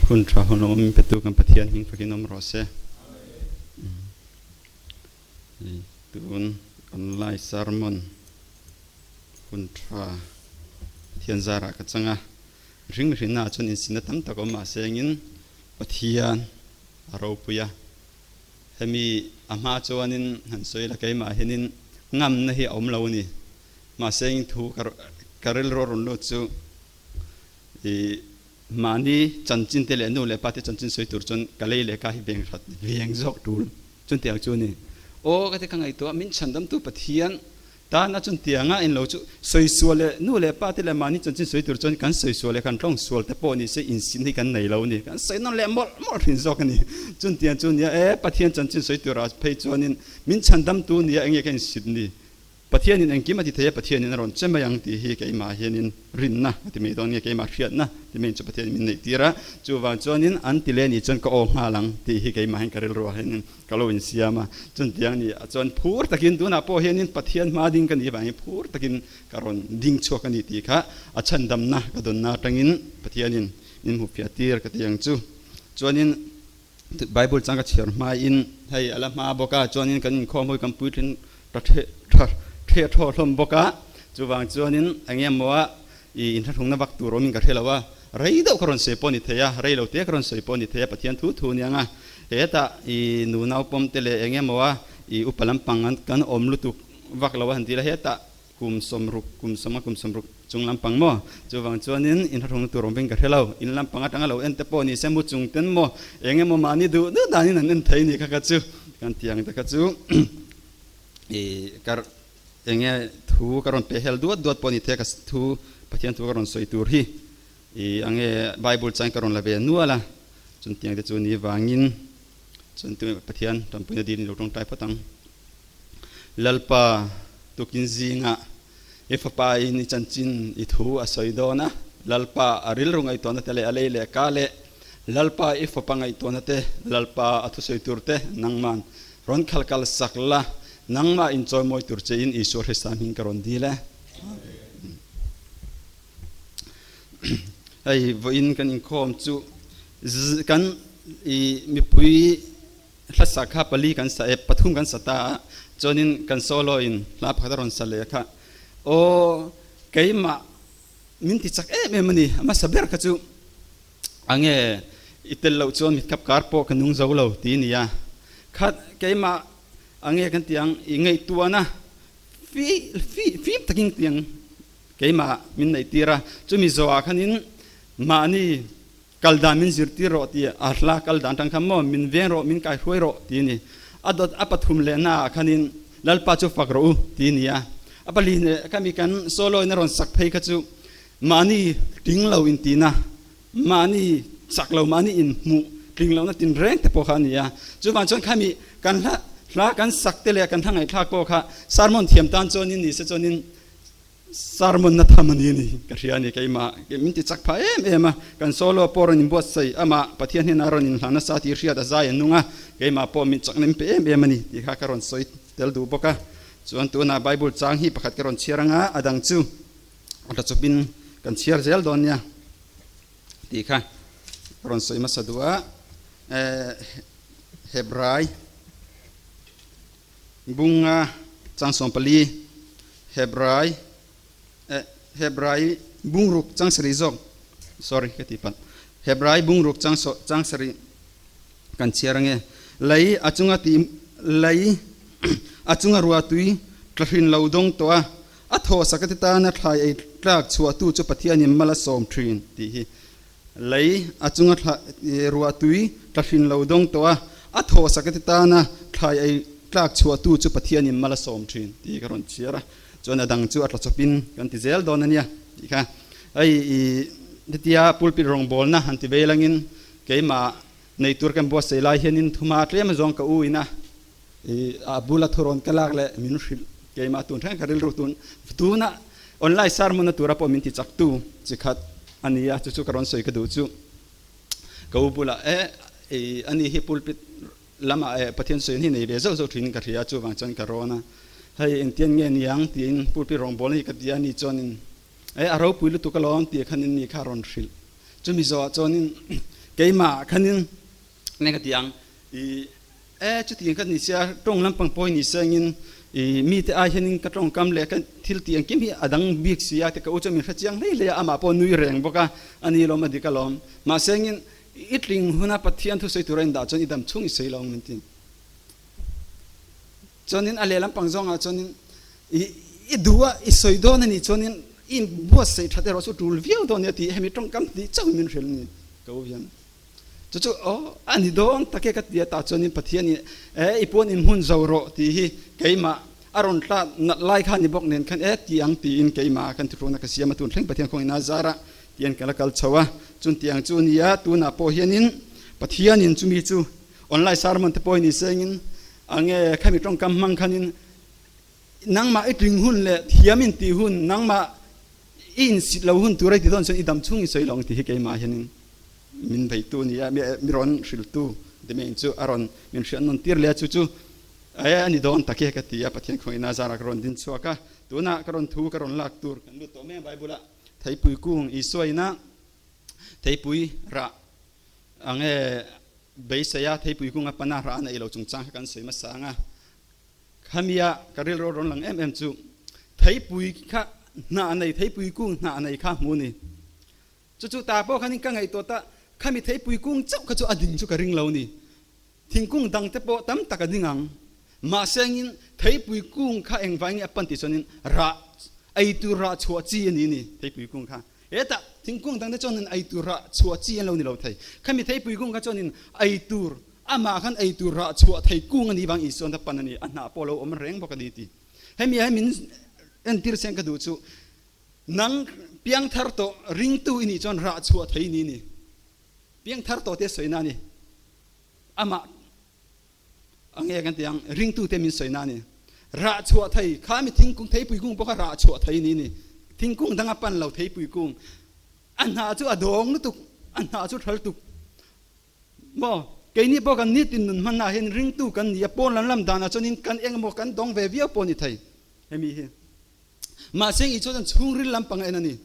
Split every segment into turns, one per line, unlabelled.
Hun tha hun awm petu kan Pathian hming fakin awm rawh se. Tun online sermon hun tha Pathian zarah ka chang a. Mihring mihrinna ah chuan insinna tam tak awm mahse engin Pathian a ropui a. Hemi a hma chuanin han sawi la keimah hianin ngamna hi a awm lo a ni. Mahse engin thu ka rilru a rawn lut chu i mahni chanchin te leh nu leh pa te chanchin sawi tur chuan ka lei leh ka hi veng hrat veng zawk tul chutiang chu a ni. Aw ka ti ka ngaihtuah min chhandamtu Pathian tana chutianga in lo chu sawi sual leh nu leh pa te leh mahni chanchin sawi tur chuan kan sawi sual leh kan tawng sual te pawh ni se insin hi kan nei lo a ni. Kan sawi nawn leh mawlh mawlh thin zawk a ni. Chutiang chu nia e Pathian chanchin sawi turah phei chuanin min chhandamtu nia enge ka insit ni? Pathianin engkim a ti thei a, Pathianin a rawn che mai ang tih hi keimah hianin rinna a ti mai dawn nge, keimah hriatna ti mai chu Pathianin min neih tir a, chuvang chuanin an ti leh nih chuan ka aw nghal ang tih hi keimah hian ka rilruah hianin ka lo insiam a, chuntiang nih ah chuan phur takin tunah pawh hianin Pathian hma ding ka nih vangin phur takin ka rawn ding chhuak a ni tih kha a chhandamna ka dawnna atangin Pathianin min hmuhfiah tir ka ti ang chu. Chuanin. Bible chang ka chhiar hmain hei a la hma bawk a, chuanin kan inkhawm hawi kan puitling ta tha the thaw hlawm bawk a, chuvang chuanin eng nge maw a i inthlahrungna vak tur awmin ka hre lo a, rei deuh ka rawn sawi pawh a ni thei a, rei lo te ka rawn sawi pawh a ni thei a, Pathian thu thu aniang a, hetah i nu naupawm te leh eng nge maw a i upa lampang kan awm lutuk vak lo a han ti la hetah Kum sawmruk, kum sawma kum sawmruk chung lampang maw? Chuvang chuanin in hrahrungna tur awm veng ka hre lo. In lampang atanga lo en te pawh ni se mu chung ten maw eng emaw mahni duh duh danin an en thei ni kha kha chu kan ti ang te kha chu i ka eng nge thu ka rawn pe hel duat duat pawh ni thei a ka thu Pathian thu ka rawn sawi tur hi i ang nge Bible chuan ka rawn la ve nual a chuntiang te chu ni vangin chuan Pathian tanpuina dilin lo tawngtai phawt ang. Lalpa, tukin zingah i fapa in i chanchin i thu a sawi dawn a, Lalpa a rilru ngaihtuahna te leh a lei leh ka leh Lalpa i fapa ngaihtuahna te, Lalpa a thusawi tur te nangman rawn khal kal sak la, nangmah in chawimawi tur che in Isua Hrista hming ka rawn dil e. Hei vawiin kan inkhawm chu kan i mipui Hlasa kha pali kan sa e, pathum kan sa ta a, chuanin kan solo in hla pakhat a rawn sa leh kha, aw keimah min ti chak em em a ni, a hmasa ber kha chu ange i tel loh chuan mit khap kar pawh ka nung zo lo ti a ni a, kha keimah ange kan ti ang i ngaihtuahna fi fi fim takin tiang keimah min neih tir a, chumi zawhah khanin mahni Kal dan min zirtir rawh ti a hla kal dan tang khan maw min veng rawh min kai hruai rawh ti a ni. A dawt a pathum leh na ah khanin Lalpa chu fak rawh u ti a ni a. A pali leh khami kan solo in a rawn sak phei kha chu mahni tling lo in tina mahni chak lo mahni in hmuh tling lohna tin reng te pawh kha a ni a. Chuvang chuan khami kan hla hla kan sak te leh kan hla ngaihthlak pawh kha sermon thiam tan chuanin ni se chuanin Sermon na tham a ni a ni ka hria a ni keimah min ti chak phah em em a, kan solo pawh rawn inbuatsaih amah Pathian hnenah rawn inhlan nasa tih hriat a zai a nung a, keimah pawh min chakna min pe em em a ni tih kha ka rawn sawi tel duh bawk a. Chuan tunah Bible chang hi pakhat ka rawn chhiar anga a dang chu a tla chawpin kan chhiar zel dawn nia tih kha ka rawn sawi hmasa duh a, Hebrai. Bunga chang 14 Hebrai eh Hebrai bungruk chang sarih zawk sorry ka ti palh Hebrai bungruk chang chang sarih kan chhiar ange lei a chunga ti lei a chunga rua tui tlahrin lo dawng tawh a a thaw sak ati tana thlai ei tlak chhuah tu chu Pathianin mal a sawm thin tih hi Lei a chunga thla ruah tui tlahrin lo dawng tawh a, a thaw sak ati tana thlai ei tlak chhuahtu chu Pathianin mal a sawm thin tih ka rawn chhiar a, chuan a dang chu a tla chawpin kan ti zel dawn a nia tih kha. Hei i hetia pulpit rawngbawlna han ti vei langin keimah nei tur kan buatsaih lai hianin thuma tlem azawng ka u ina i a bula thurawn ka lak leh min hrilh keimah tun thleng ka rilru tun tuna online sermon na tura pawh min ti chak tu chi khat a ni a, chu chu ka rawn sawi ka duh chu ka u bulah e i ani hi pulpit lamah e Pathian sawi hi nei ve zauh zauh thin in ka hria a, chuvang chuan ka rawn a, hei engtian nge niang tiin pulpit rawngbâwl hi ka ti a, ani chuanin e a ropui lutuk alawm tih khan in ni kha a rawn hrilh. Chumi zawhah chuanin Keimah khanin nge ka ti ang i e chutiang ka ni sia tawng lampang pawh hi ni sengin i mite ai hianin ka tawngkam leh ka thil tih engkim hi a dang bik si a ti ka u chuan min hre chiang hlei hlei a amah pawh nui reng bawk a a ni lawm a dik alawm mahse engin i tling huna Pathian thusawi tura indah chuan i dam chhung i sawi lo ang min ti. Chuanin a lehlam pang zawngah chuanin i i duh a i sawi dawn a nih chuanin i buatsaih that erawh chu tul viau dawn nia tih hemi tawngkam tih chauh min hrilh a ni ka u hian. Chu chu aw a ni dawn tak e ka ti a tah chuanin Pathian in e i puan in hmun zo rawh tih hi keimah a rawn tlat nalh lai kha ni bawk nen khan e ti ang tiin keimah khan thuthlukna ka siam a tun thleng Pathian khawngaihna zarah tian ka la kal chho a chuntiang chu nia tunah pawh hianin Pathianin chumi chu Online sermon te pawh hi ni sengin ange khami tawngkam hmang khanin nangmah i tling hun leh thiam in tih hun nangmah i insit lo hun tur a ti dawn chuan i dam chhung i sawi lo ang tih hi keimah hianin min beitu a ni a mi rawn hriltu ti mai chu a rawn min hriat nawn tir leh a chu chu e a ni dawn tak e ka ti a Pathian khawngaihna zarah ka rawn din chhuak a tunah ka rawn thu ka rawn lak tur kan lut tawh mai a Bible ah theipui kung Isua ina theipui rah Ange beisei a theipui kung a pana rah a neih lo chungchang kha kan sawi hmasa ang a, khamia ka rilru rawn lang em em chu theipui kha hnah nei theipui kung hnah nei kha hmu ni. Chu chu ta pawh khanin ka ngaihtuah ta khami theipui kung chauh kha chu a ding chu ka ring lo ni. Thingkung dang te pawh tam tak a ding ang. Mahse angin theipui kung kha engvangin a pan tih chuanin rah ei tur rah chhuah chi a ni ni theipui kung kha. Hetah thingkung dangte chuanin ei tur rah chhuah chi an lo ni lo thei. Khami theipui kung kha chuanin ei tur, amah khan ei tur rah chhuah thei kung a nih vang Isuan a pan a ni, a hnah pawh a lo awm reng bawk a ni ti. Hemi ah hian min entir chian ka duh chu, nang piangthar tawh ringtu i nih chuan rah chhuah thei ni ni. Piangthar tawh te sawina a ni. Amah A nge kan ti ang, ringtute min sawi na a ni. Rah chhuah thei, kha mi thingkung, theipui kung pawh kha rah chhuah thei ni a ni. Thingkung dang a pan lo theipui kung. A hnah chu a dawng lutuk, a hnah chu thal tuk. Maw, keini pawh kan nitin nun hmannaah hian ringtu kan ni a, pawn lam lam danah chuanin kan eng emaw kan dawng ve viau pawh a ni thei. Hemi hi. Mahse, i chuan chhungril lampang a en a ni.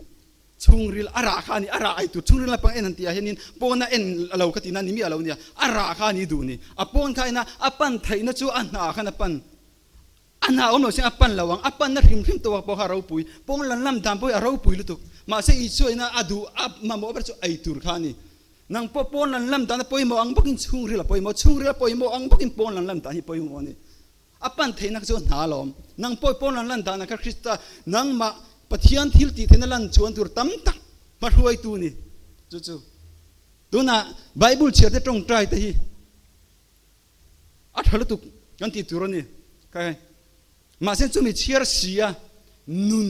Chhungril a rah kha a ni, a rah ai tur chhungril lampang en an tih ah hianin pawn a en lo ka tihna a ni miah lo nia, a rah kha a ni duh ni. A pawn kha ina a pan theihna chu a hnah khan a pan, a hnah awm lo sin a pan lo ang, a panna hrim hrim tawk pawh kha a ropui, pawn lan lam dan pawh hi a ropui lutuk. Mahse Isua ina a duh, a mamawh ber chu ei tur kha a ni. Nang pawh pawn lan lam dan a pawimawh ang bawkin chhungril a pawimawh, chhungril a pawimawh ang bawkin pawn lan lam dan hi pawimawh a ni. A pan theihna kha chu a hna alawm. Nang pawh i pawn lan lan danah kha Krista nangmah Pathian thil tih theihna lan chuan tur tam tak hmahruaitu ni. Chu chu tunah Bible chhiar te tawngtai te hi a tha lutuk kan tih tur a ni. Kai mahse chumi chhiar si a nun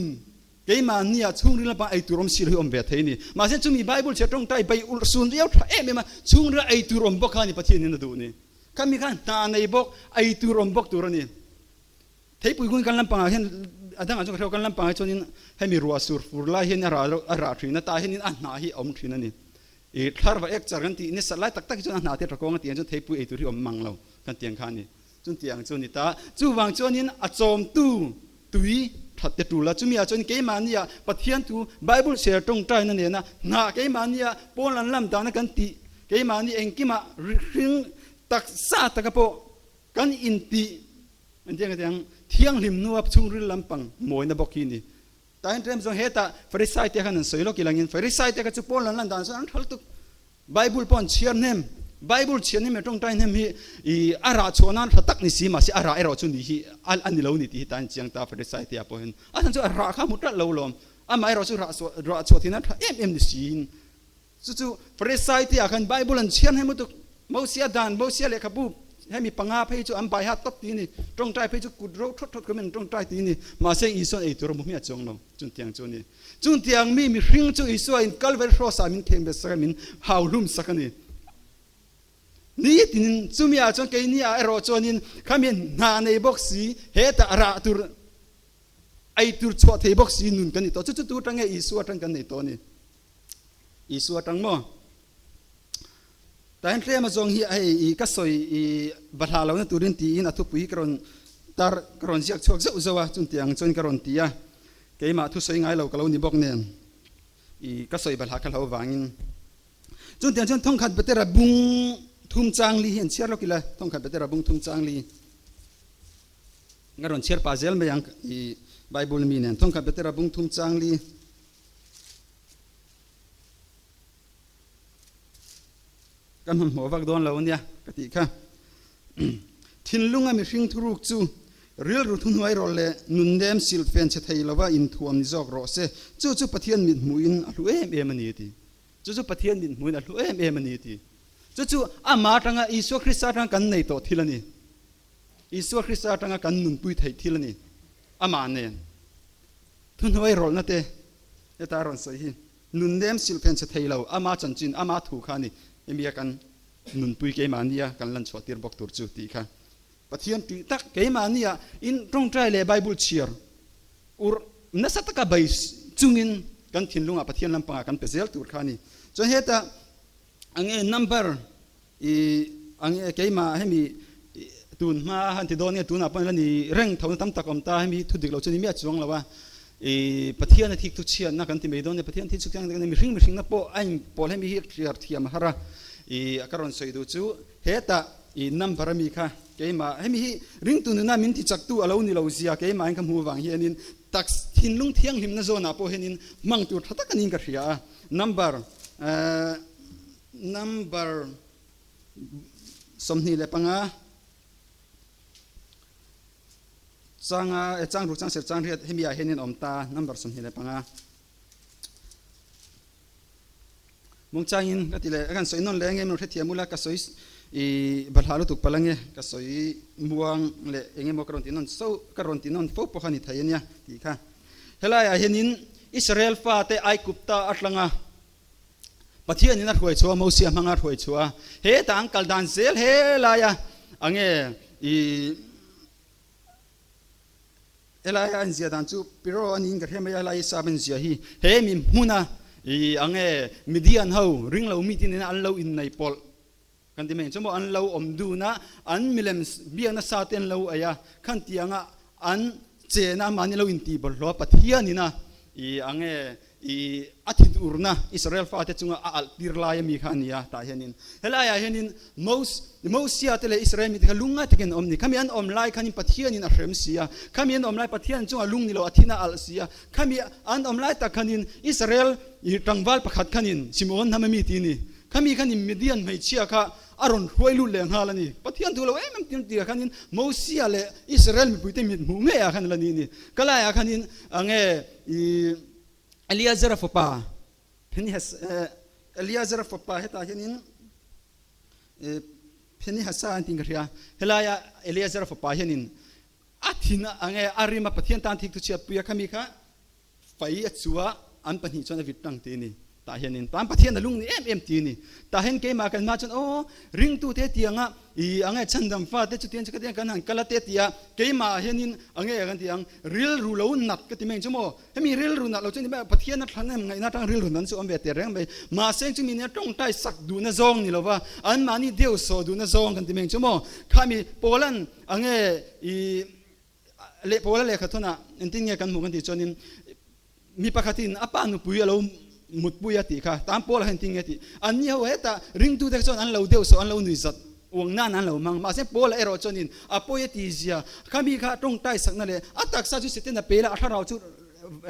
keimahni ah chhungril lampang ei tur awm si lo hi awm ve thei a ni. Mahse chumi Bible chhiar tawngtai bei ulh sun viau tha em em a chhungril ei tur awm bawk kha a ni Pathian in a duh ni. Khami kha hna nei bawk, ei tur awm bawk tur a ni. Theipui kung kan lampangah hian a dangah chuan ka hrelo, kan lampangah chuanin hemi ruah sur fur lai hian a rah a rah thin a, tah hianin a hnah hi a awm thin a ni. I thlarva ek char kan tih nasa lai tak tak hi chuan a hnah te a tha kawng a tih ang chuan theipui ei tur hi awm mang lo kan tih ang kha a ni. Chutiang chu a ni ta. Chuvang chuanin a chawmtu tui that te tul a, chumi ah chuan keimahnia Pathian thu Bible share tawngtaina nena hnah keimahnia pawn lan lam dana kan tih keimahni engkimah hring taksa taka pawh kan intih engtiang engtiang thianghlim hnua chhungril lampang mawina bawk hi a ni. Tah hian tlem zawng hetah Pharisai te khan an sawi lawk ilangin Pharisai te kha chu pawn lan lan dan chuan an tha lutuk. Bible pawh an chhiar hnem. Bible chhiar hnem leh tawngtai hnem hi i a rah chhuah nan tha tak ni si mahse a rah erawh chu ni hi a ni lo ni tih hi tan chiang ta Pharisai te ah pawh hian a chhan chu a rah kha hmu tlat lo lawm. Amah erawh chu rah chhuah rah chhuah thih nan tha em em ni siin chu chu Pharisai te ah khan Bible an chhiar hnem lutuk. Mosia dan, Mosia lehkhabu hemi panga phei chu an bai hat tawp ti a ni. Tawngtai phei chu kut ro thawt thawt khawmin an tawngtai ti a ni. Mahse Isuan ei tur a hmu hmiah chuang lo. Chuntiang chu a ni. Chungtiang mi mihring chu Isua in Kalvari hrawsa min khem ve sak a, min hau hlum sak a ni. Ni tinin chumi ah chuan keini ah erawh chuanin khami hna nei bawk si, hetah rah tur, ei tur chhuah thei bawk si nun kan ni tawh. Chu chu tu atang nge Isua atang kan nei tawh a ni. Isua atang maw? Tah hian tlem a zawng hi hei i ka sawi i bahla lohna turin tiin a thupui hi ka rawn tar ka rawn ziak chhuak zauh zauh a, chuntiang chuan ka rawn ti a, keimah thusawi ngai lo ka lo ni bawk nen i ka sawi bahla kha hlo vangin. Chun tiang chuan thongkhat Petera bung thum chang li hi an chhiar lawk ila, thongkhat Petera bung thum chang li ka rawn chhiar pah zel mai ang i Bible mi nen. Thongkhat Petera bung thum chang li. Ka hmanhmawh vak dawn lo ania ka tih kha. Thinlunga mihring thuruk chu rilru thuhnuai rawh leh nunnem silhfen che thei lova inthuam ni zawk rawh se. Chu chu Pathian mithmuhin a hlu em em a ni a ti. Chu chu Pathian mithmuhin a hlu em em a ni a ti. Chu chu ama atanga Isua Krista atanga kan nei tawh thil a ni. Isua Krista atanga kan nunpui theih thil a ni. Amah nen thuhnuai rawlhna te heta a rawn sawi hi. Nunnem silhfen che thei lo, ama chanchin, ama thu kha a ni. Hemi a kan nunpui keimahnia kan lan chhuah tir bawk tur chu tih kha Pathian tih tak keimahnia in tawngtai leh Bible chhiar ur nasa taka bei chungin kan thinlungah Pathian lampangah kan pe zel tur kha a ni. Chuan heta ange number i ange keimah hemi tun hma han ti dawn nge tunah pawh la ni reng tho na tam tak awm ta hemi thu dik lo chu ni miah chuang lo a i Pathian a thik thu chhiatna kan ti mai dawn nge Pathian thik chu chiang mihring mihringna pawh a in pawl hemi hi hriar thiam a har a i ka rawn sawi duh chu hetah i number ami kha keimah hemi hi ringtu nuna min ti chak tu a lo ni lo zia keimahin ka hmuh vang hianin tak thinlung thianghlimna zawnah pawh hianin hmang tur tha tak anin ka hria a number Number 25 changa chang ruk chang ser chang riat hemi ah hianin awm ta number 25 mung changin ka ti leh kan sawi nawn leh nge min hrethiam ula ka sawi i balhla lutuk palh ange ka sawi muang leh engemaw ka rawn ti nawn so ka rawn ti nawn fo pawh kha ni thei ania tih kha helai ah hianin Israel fate Aikupta atlanga Pathian in a hruai chhuah a, Mosia hmanga a hruai chhuah a, hetah an kal dan zel he laia ange i helaia an zia dan chu Piro a niin ka hria mai a, helai sap an zia hi he mi hmuna i ange Midian ho ringlo mite nena an lo innei pawlh kan ti mai chu maw an lo awm dun a, an milem biak nasa te an lo ei a, khan tianga an chena mahni lo intih bawlhhlawh a Pathian ina i ange i a thinurna Israel fate chunga a alh tir lai ami kha a ni a tah hianin helaiah hianin Mosia te leh Israel mite kha lungngai takin an awm ni khami an awm lai khanin Pathianin a hrem si a khami an awm lai Pathian chunga lung ni lo a thin a alh si a khami an awm lai tak khanin Israel i tlangval pakhat khanin Simon hnam ami ti ni khami khanin Midian hmeichhia kha a rawn hruai lut leh nghal a ni. Pathian duh lo em em tir tirah khanin Mosia leh Israel mipuite mit hmuh ngeiah khan la ni a ni. Ka laiah khanin nge i Eliazera fapa Phinehas Eliazera fapa hetah hianin Phinehasa an tiin ka hria. Helaia Eliazera fapa hianin a thin a nge a rim a Pathian tan thik thu chhiatpui a khami kha Fei a chu a, an pahnih chuan a vit tang ti a ni. Tah hianin tan Pathian a lung ni em em ti a ni. Tah hian keimah kan hma chuan aw ringtute tianga i ange chhandam fate chutiang chu ka tiang kan han kal a te tia keimah ah hianin ange kan ti ang rilru lo nat ka ti mai ang chu maw. Hemi rilru nat lo chu ni mai Pathian a thlan em ngaihna atang rilru nan chu awm ve teh reng mai. Mahse chumi nia tawngtai sak duhna zawng ni lova anmahni deu sawh duhna zawng kan ti mai ang chu maw. Khami Paulan ange i Leh Paula lehkha thawnah engtin nge kan hmuh kan tih chuanin mi pakhatin a pa nupui a lo mutpui a tih kha tan Paula kha engtin nge tih anni ho hetah ringtute kha chuan an lo deuh sawh an lo nuihzat uang nan an lo hmang mahse Paula erawh chuanin a pawi a tihzia khami kha tawngtai sakna leh a taksa chu Satan a pe la a thlarau chu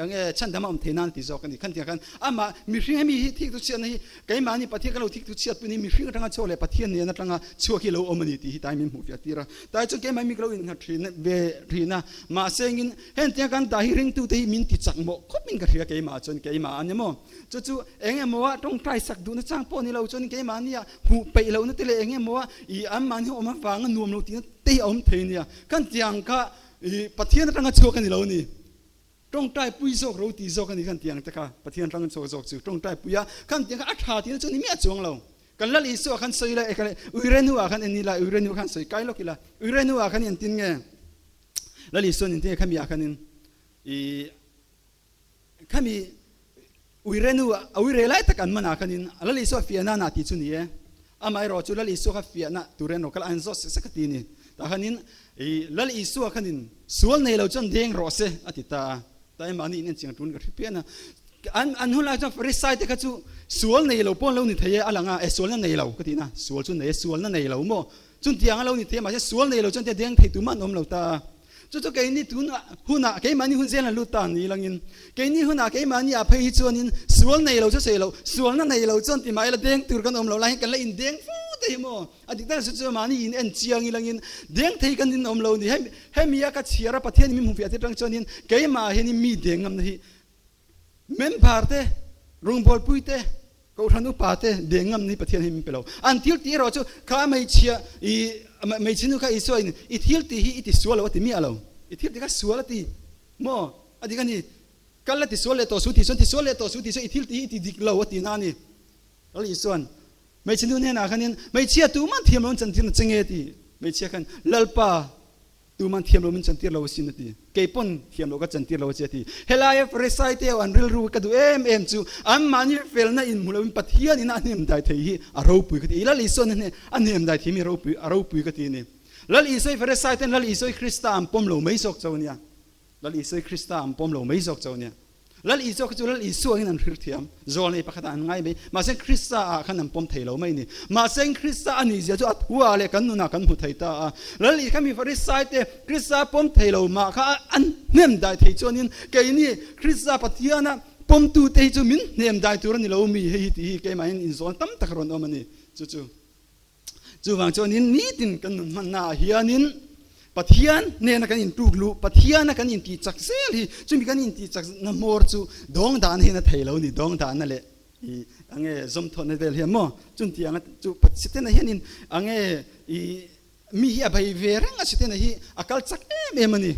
enge chhandam a awm thei nan ti zawk a ni khan tiang khan amah mihring hemi hi thik thu chhiatna hi keimahni Pathian kan lo thik thu chhiat pawhin hi mihring atanga chhuak leh Pathian nen atanga chhuak hi lo awm a ni tih hi tai min hmuh fiah tir a tai chuan keimah mi ka lo innghat thin ve thin a mahse engin hengtiang kan dah hi ringtute hi min ti chak mawh khawp in ka hria keimah chuan keimah a ni maw chu chu eng emaw a tawngtai sak duhna chang pawh ni lo chuan keimah nia hmuh peih lohna te leh eng emaw a i anmahni awm avanga nuam lo tihna te hi a awm thei nia kan tiang kha i Pathian atanga chhuak a ni lo a ni. Tawngtai pui zawk ro ti zawk a ni khan tiang te kha Pathian atanga chhuak zawk chu tawngtai pui a khan tiang kha a tha tihna chu ni miah chuang lo. Kan Lal Isua khan sawi ila e Uirenu ah khan en ila Uirenu khan sawi kai lawk ila Uirenu ah khan entin nge Lal Isuan entin nge khami ah khanin i khami Uirenu a uire lai tak an man ah khanin Lal Isua fiahna na tih chu ni e. Amaherawh chu Lal Isua kha fiahna tur en rawh kal an zawt sek sek a ti ni. Tah khanin i Lal Isua khanin sual nei lo chuan deng rawh se a ti ta a. Tah emaw ani in en chiang tun ka hre pian a. An an hun lai chuan Farisai te kha chu sual nei lo pawh an lo ni thei e a lang a, e sualna nei lo ka tih na, sual chu nei e, sualna nei lo maw? Chuntiang a lo ni thei a, mahse sual nei lo chuan tia deng thei tumah an awm lo ta a. Chu chu keini tun hunah keimahni hun zel an lut ta ni langin, keini hunah keimahni ah phei hi chuanin sual nei lo chu sawi loh, sualna nei lo chuan ti mah ila deng tur kan awm lo lai hian kan la indeng fu te hi maw? A dik tak chu chu mahni in en chiang ilangin deng thei kan inawm lo ni. Hemi hemi a ka chhiar a Pathian in min hmu fiah te tang chuanin keimah hianin mi deng ngamna hi Member te, rawngbawlpui te, Kohhran upa te deng ngam ni Pathian hi min pe lo. An thil tih erawh chu kha hmeichhia i hmeichhe nu kha Isua in i thil tih hi i ti sual lo a ti miah lo. I thil tih kha sual a ti maw? A dik a ni. Kal la ti sual leh tawh su tih chuan ti sual leh tawh su tih chuan i thil tih hi i ti dik lo a ti na a ni. Lal Isua'n hmeichhe nu hnenah khanin hmeichhia tuman thiam lo an chantir na che nge ti. Hmeichhia khan Lalpa Tuman thiam lo min chantir lo asin a ti. Kei pawn thiam lo ka chantir lo a che a ti. Helaia Farisai te an rilru ka duh em em chu anmahni felna in hmu loin Pathian in a hnem dai thei hi a ropui ka ti. Lal Isua nen a hnem dai thei mi ropui a ropui ka ti a ni. Lal Isua i Farisai ten Lal Isua i Krista an pawm lo mai zawk cho nia. Lal Isua i Krista an pawm lo mai zawk cho nia. Lal Isua kha chu Lal Isua angin an hrilh thiam. Zawlnei pakhatah an ngai mai. Mahse Krista ah khan an pawm thei lo mai a ni. Mahse Krista a nihzia chu a thua leh kan nunah kan hmu thei ta a. Lal Isua kha mi Farisai te Krista pawm thei lo mah kha an hnem dai thei chuanin keini Krista Pathiana pawmtute hi chu min hnem dai tur a ni lo mi hei hi tih hi keimahin inzawn tam tak a rawn awm a ni. Chu chu. Chuvang chuanin nitin kan nun hmannaah hianin Pathian hnena kan intuk luh, Pathiana kan intih chak zel hi chumi kan intih chakna hmawr chu dawngdahna hian a thei lo ni, dawngdahna leh i ange zawmthawhna vel hian maw chuntianga chu Pathiana hianin ange i mi hi a bei ve reng a Setana hi a kal chak em em a ni.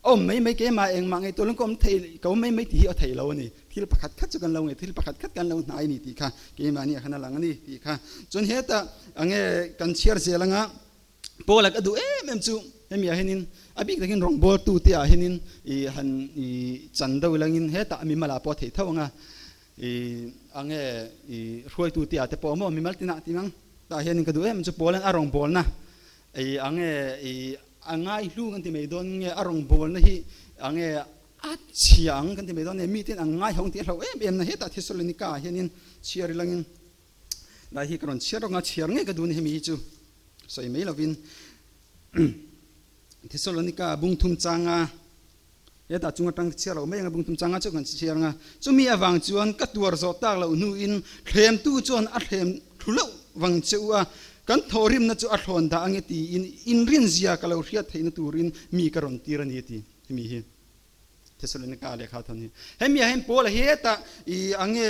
Awm mai mai keimah engmah ngaihtuah lung ka awm thei ka awm mai mai tih hi a theih lo a ni. Thil pakhat khat chu kan lo ngai thil pakhat khat kan lo hnai a ni tih kha keimahni ah khan a lang a ni tih kha. Chuan hetah enge kan chhiar zel anga Paula ka duh em em chu hemi ah hianin a bik takin rawngbawltu te ah hianin i han i chan deuh ilangin hetah mimal ah pawh a theih tho anga i ange i hruaitu te ah te pawh maw mimal tinah tih ang tah hianin ka duh em em chu Paula'n a rawngbawlna I ange i a ngaihlu kan ti mai dawn nge a rawngbawlna hi ange a chhia ang kan ti mai dawn nge miten an ngaihho ang tih a hlauh em em na hetah Thessalonica ah hianin chhiar ilangin lai hi ka rawn chhiar rawk a chhiar ngei ka duh a ni hemi hi chu sawi mai lovin Thessalonica bung thum changa Hetah chung atang chhiar loh mai anga bung tum changa chu kan chhiar anga chumi avang chuan ka tuar zawh tak loh hnuin thlemtu chuan a thlem thlu loh vang che u a, kan thawhrimna chu a thlawn dah ange tiin inrinzia ka lo hriat theihna turin mi ka rawn tir a ni a ti. Hemi hi Thessalonica lehkha thawn hi. Hemi ah hian Paula hi hetah i ange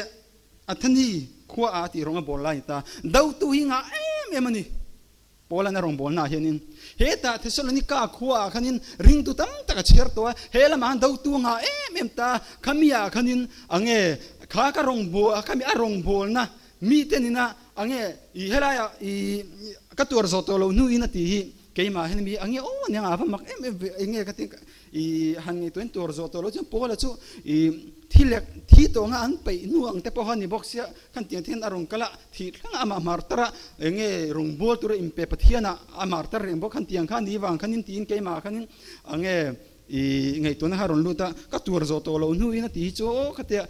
Atheni khua ah a tih rawng a bawl lai a ni ta. Dotu hi ngah em em a ni. Paula'n a rawngbawlnaah hianin hetah Thessalonika khuaah khanin ringtu tam tak a chhiar tawh a, he lamah khan dotu a nghah em em ta a, khamiah khanin ange kha ka rawngbâwl khami a rawngbawlna mite nina ange i helaiah i ka tuar zawh tawh loh hnuin a tih hi keimah hian mi ange aw nia a va mak em em ve enge ka ti i han ngaihtuahin tuar zawh tawh loh chuan Paula chu i thi lek thi tawh anga an peih hnu ang te pawh a ni bawk sia khan tiang te hian a rawn kal a, thih thleng a amah martar a eng nge rawngbâwl tura inpe Pathian ah a martar reng bawk khan tiang kha ni vang khanin tiin keimah khanin eng nge i ngaihtuahna kha a rawn lut a, ka tuar zawh tawh loh hnuin a ti hi chu aw khatia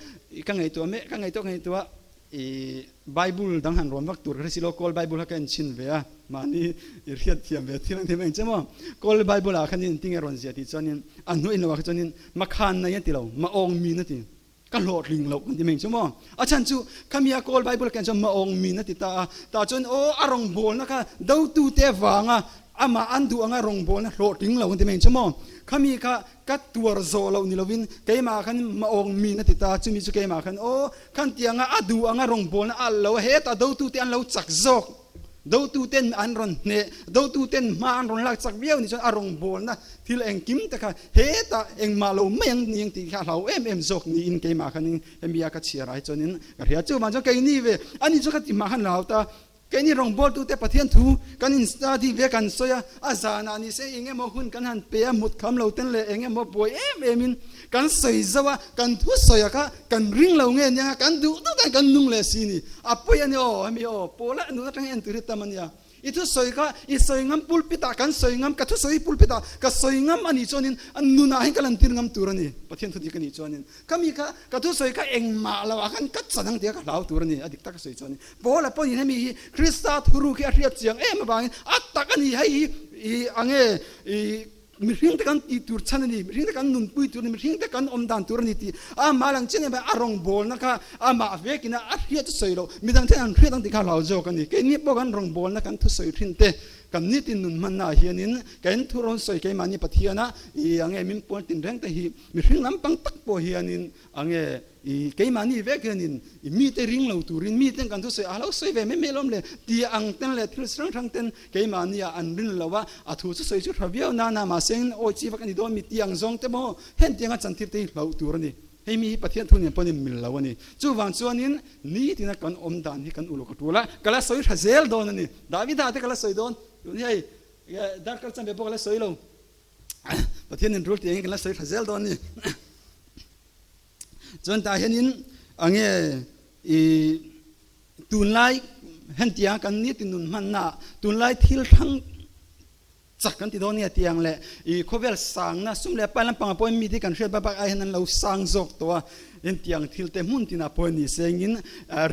ka ngaihtuah mek ka ngaihtuah ka ngaihtuah i Bible dang han rawn vak tur ka hre si lo, Kawl Bible kha ka en chhin ve a, mahni i hriat thiam ve thil ang thei mai ang che maw? Kawl Bible ah khanin tinge rawn ziah tih chuanin a hnuai in lo ah kha chuanin makhan nei a ti lo, maawng min a ti. Ka hlawhtling loh kan ti mai chu maw? A chhan chu khami a Kawl Bible ken chuan maawng min a ti ta a, tah chuan aw a rawngbawlna kha dotute vanga amah an duh anga rawngbawlna hlawhtling lo kan ti mai chu maw? Khami kha ka tuar zawh loh ni lovin keimah khan maawng min a ti ta a, chumi chu keimah khan aw khan tianga a duh anga rawngbawlna a alh lo a, hetah dotute an lo chak zawk. Dotuten an rawn hneh, dotuten hma an rawn lak chak viau ni chuan a rawngbawlna thil engkim te kha hetah engmah lo mai ang ni ang tih kha a hlau em em zawk niin keimah khanin hemi a ka chhiar ai chuanin ka hria. Chuvang chuan keini ve ani chu ka ti hma khan lo hau ta. Keini rawngbawltute Pathian thu kan in study ve kan sawi a, a zanah ni se eng emaw hun kan han pe a, mut kham lo ten leh eng emaw buai em emin kan sawi zauh a, kan thu sawi a kha kan ring lo nge nia, kan duh duh dan kan nung leh si ni. A pawi a ni aw, hemi aw, Paula nun atanga en tur hi tam a nia. I thusawi kha i sawi ngam pulpit ah kan sawi ngam, ka thusawi hi pulpit ah ka sawi ngam a nih chuanin a nunah hian ka lantir ngam tur a ni, Pathian thudik a nih chuanin. Khami kha ka thusawi kha engmah lo ah khan ka chan ang tia ka hlau tur a ni, a dik tak a sawi chuanin. Paula pawhin hemi hi Krista thuruk hi a hriat chiang em avangin a tak a ni, hei hi i ange i Mihring te kan tih tur chhan a ni, mihring te kan nunpui tur a ni, mihring te kan awm dan tur a ni tih amah lang chiang em a rawngbawlna kha amah vekin a hriat chu sawi loh, midang ten an hriat ang tih kha hlau zawk a ni. Keini pawh kan rawngbawlna kan thusawi thin te, kan nitin nun hmanna ah hianin kan thu rawn sawi keimahni Pathiana i ange min puan tinreng te hi mihring lampang tak pawh hianin ange I keimahni vek hianin i mite ring lo turin miten kan thusawi a lo sawi ve mai mai lawm le ti ang ten leh thil hrang hrang ten keimahni ah an rin lo a, a thu chu sawi chu tha viau nana mahse in awi chi vak a ni dawn mi ti ang zawng te maw hentianga chantir te hi hlauh tur a ni. Hei mi hi Pathian thu nen pawhin mil lo a ni. Chuvang chuanin nitina kan awm dan hi kan uluk a tul a, ka la sawi tha zel dawn a ni. Davida te ka la sawi dawn, tun hi hei darkar chanve pawh ka la sawi lo. Pathian in rul tih angin kan la sawi tha zel dawn a ni. Chuan tah hianin ange i tunlai hentiang kan nitin nun hmanna tunlai thil hrang chak kan ti dawn nge tiang leh i khawvel sangna sum leh pai lampangah pawhin mite kan hriat bak bak ai hian an lo sang zawk tawh a, hentiang thil te hmun tinah pawh ni sengin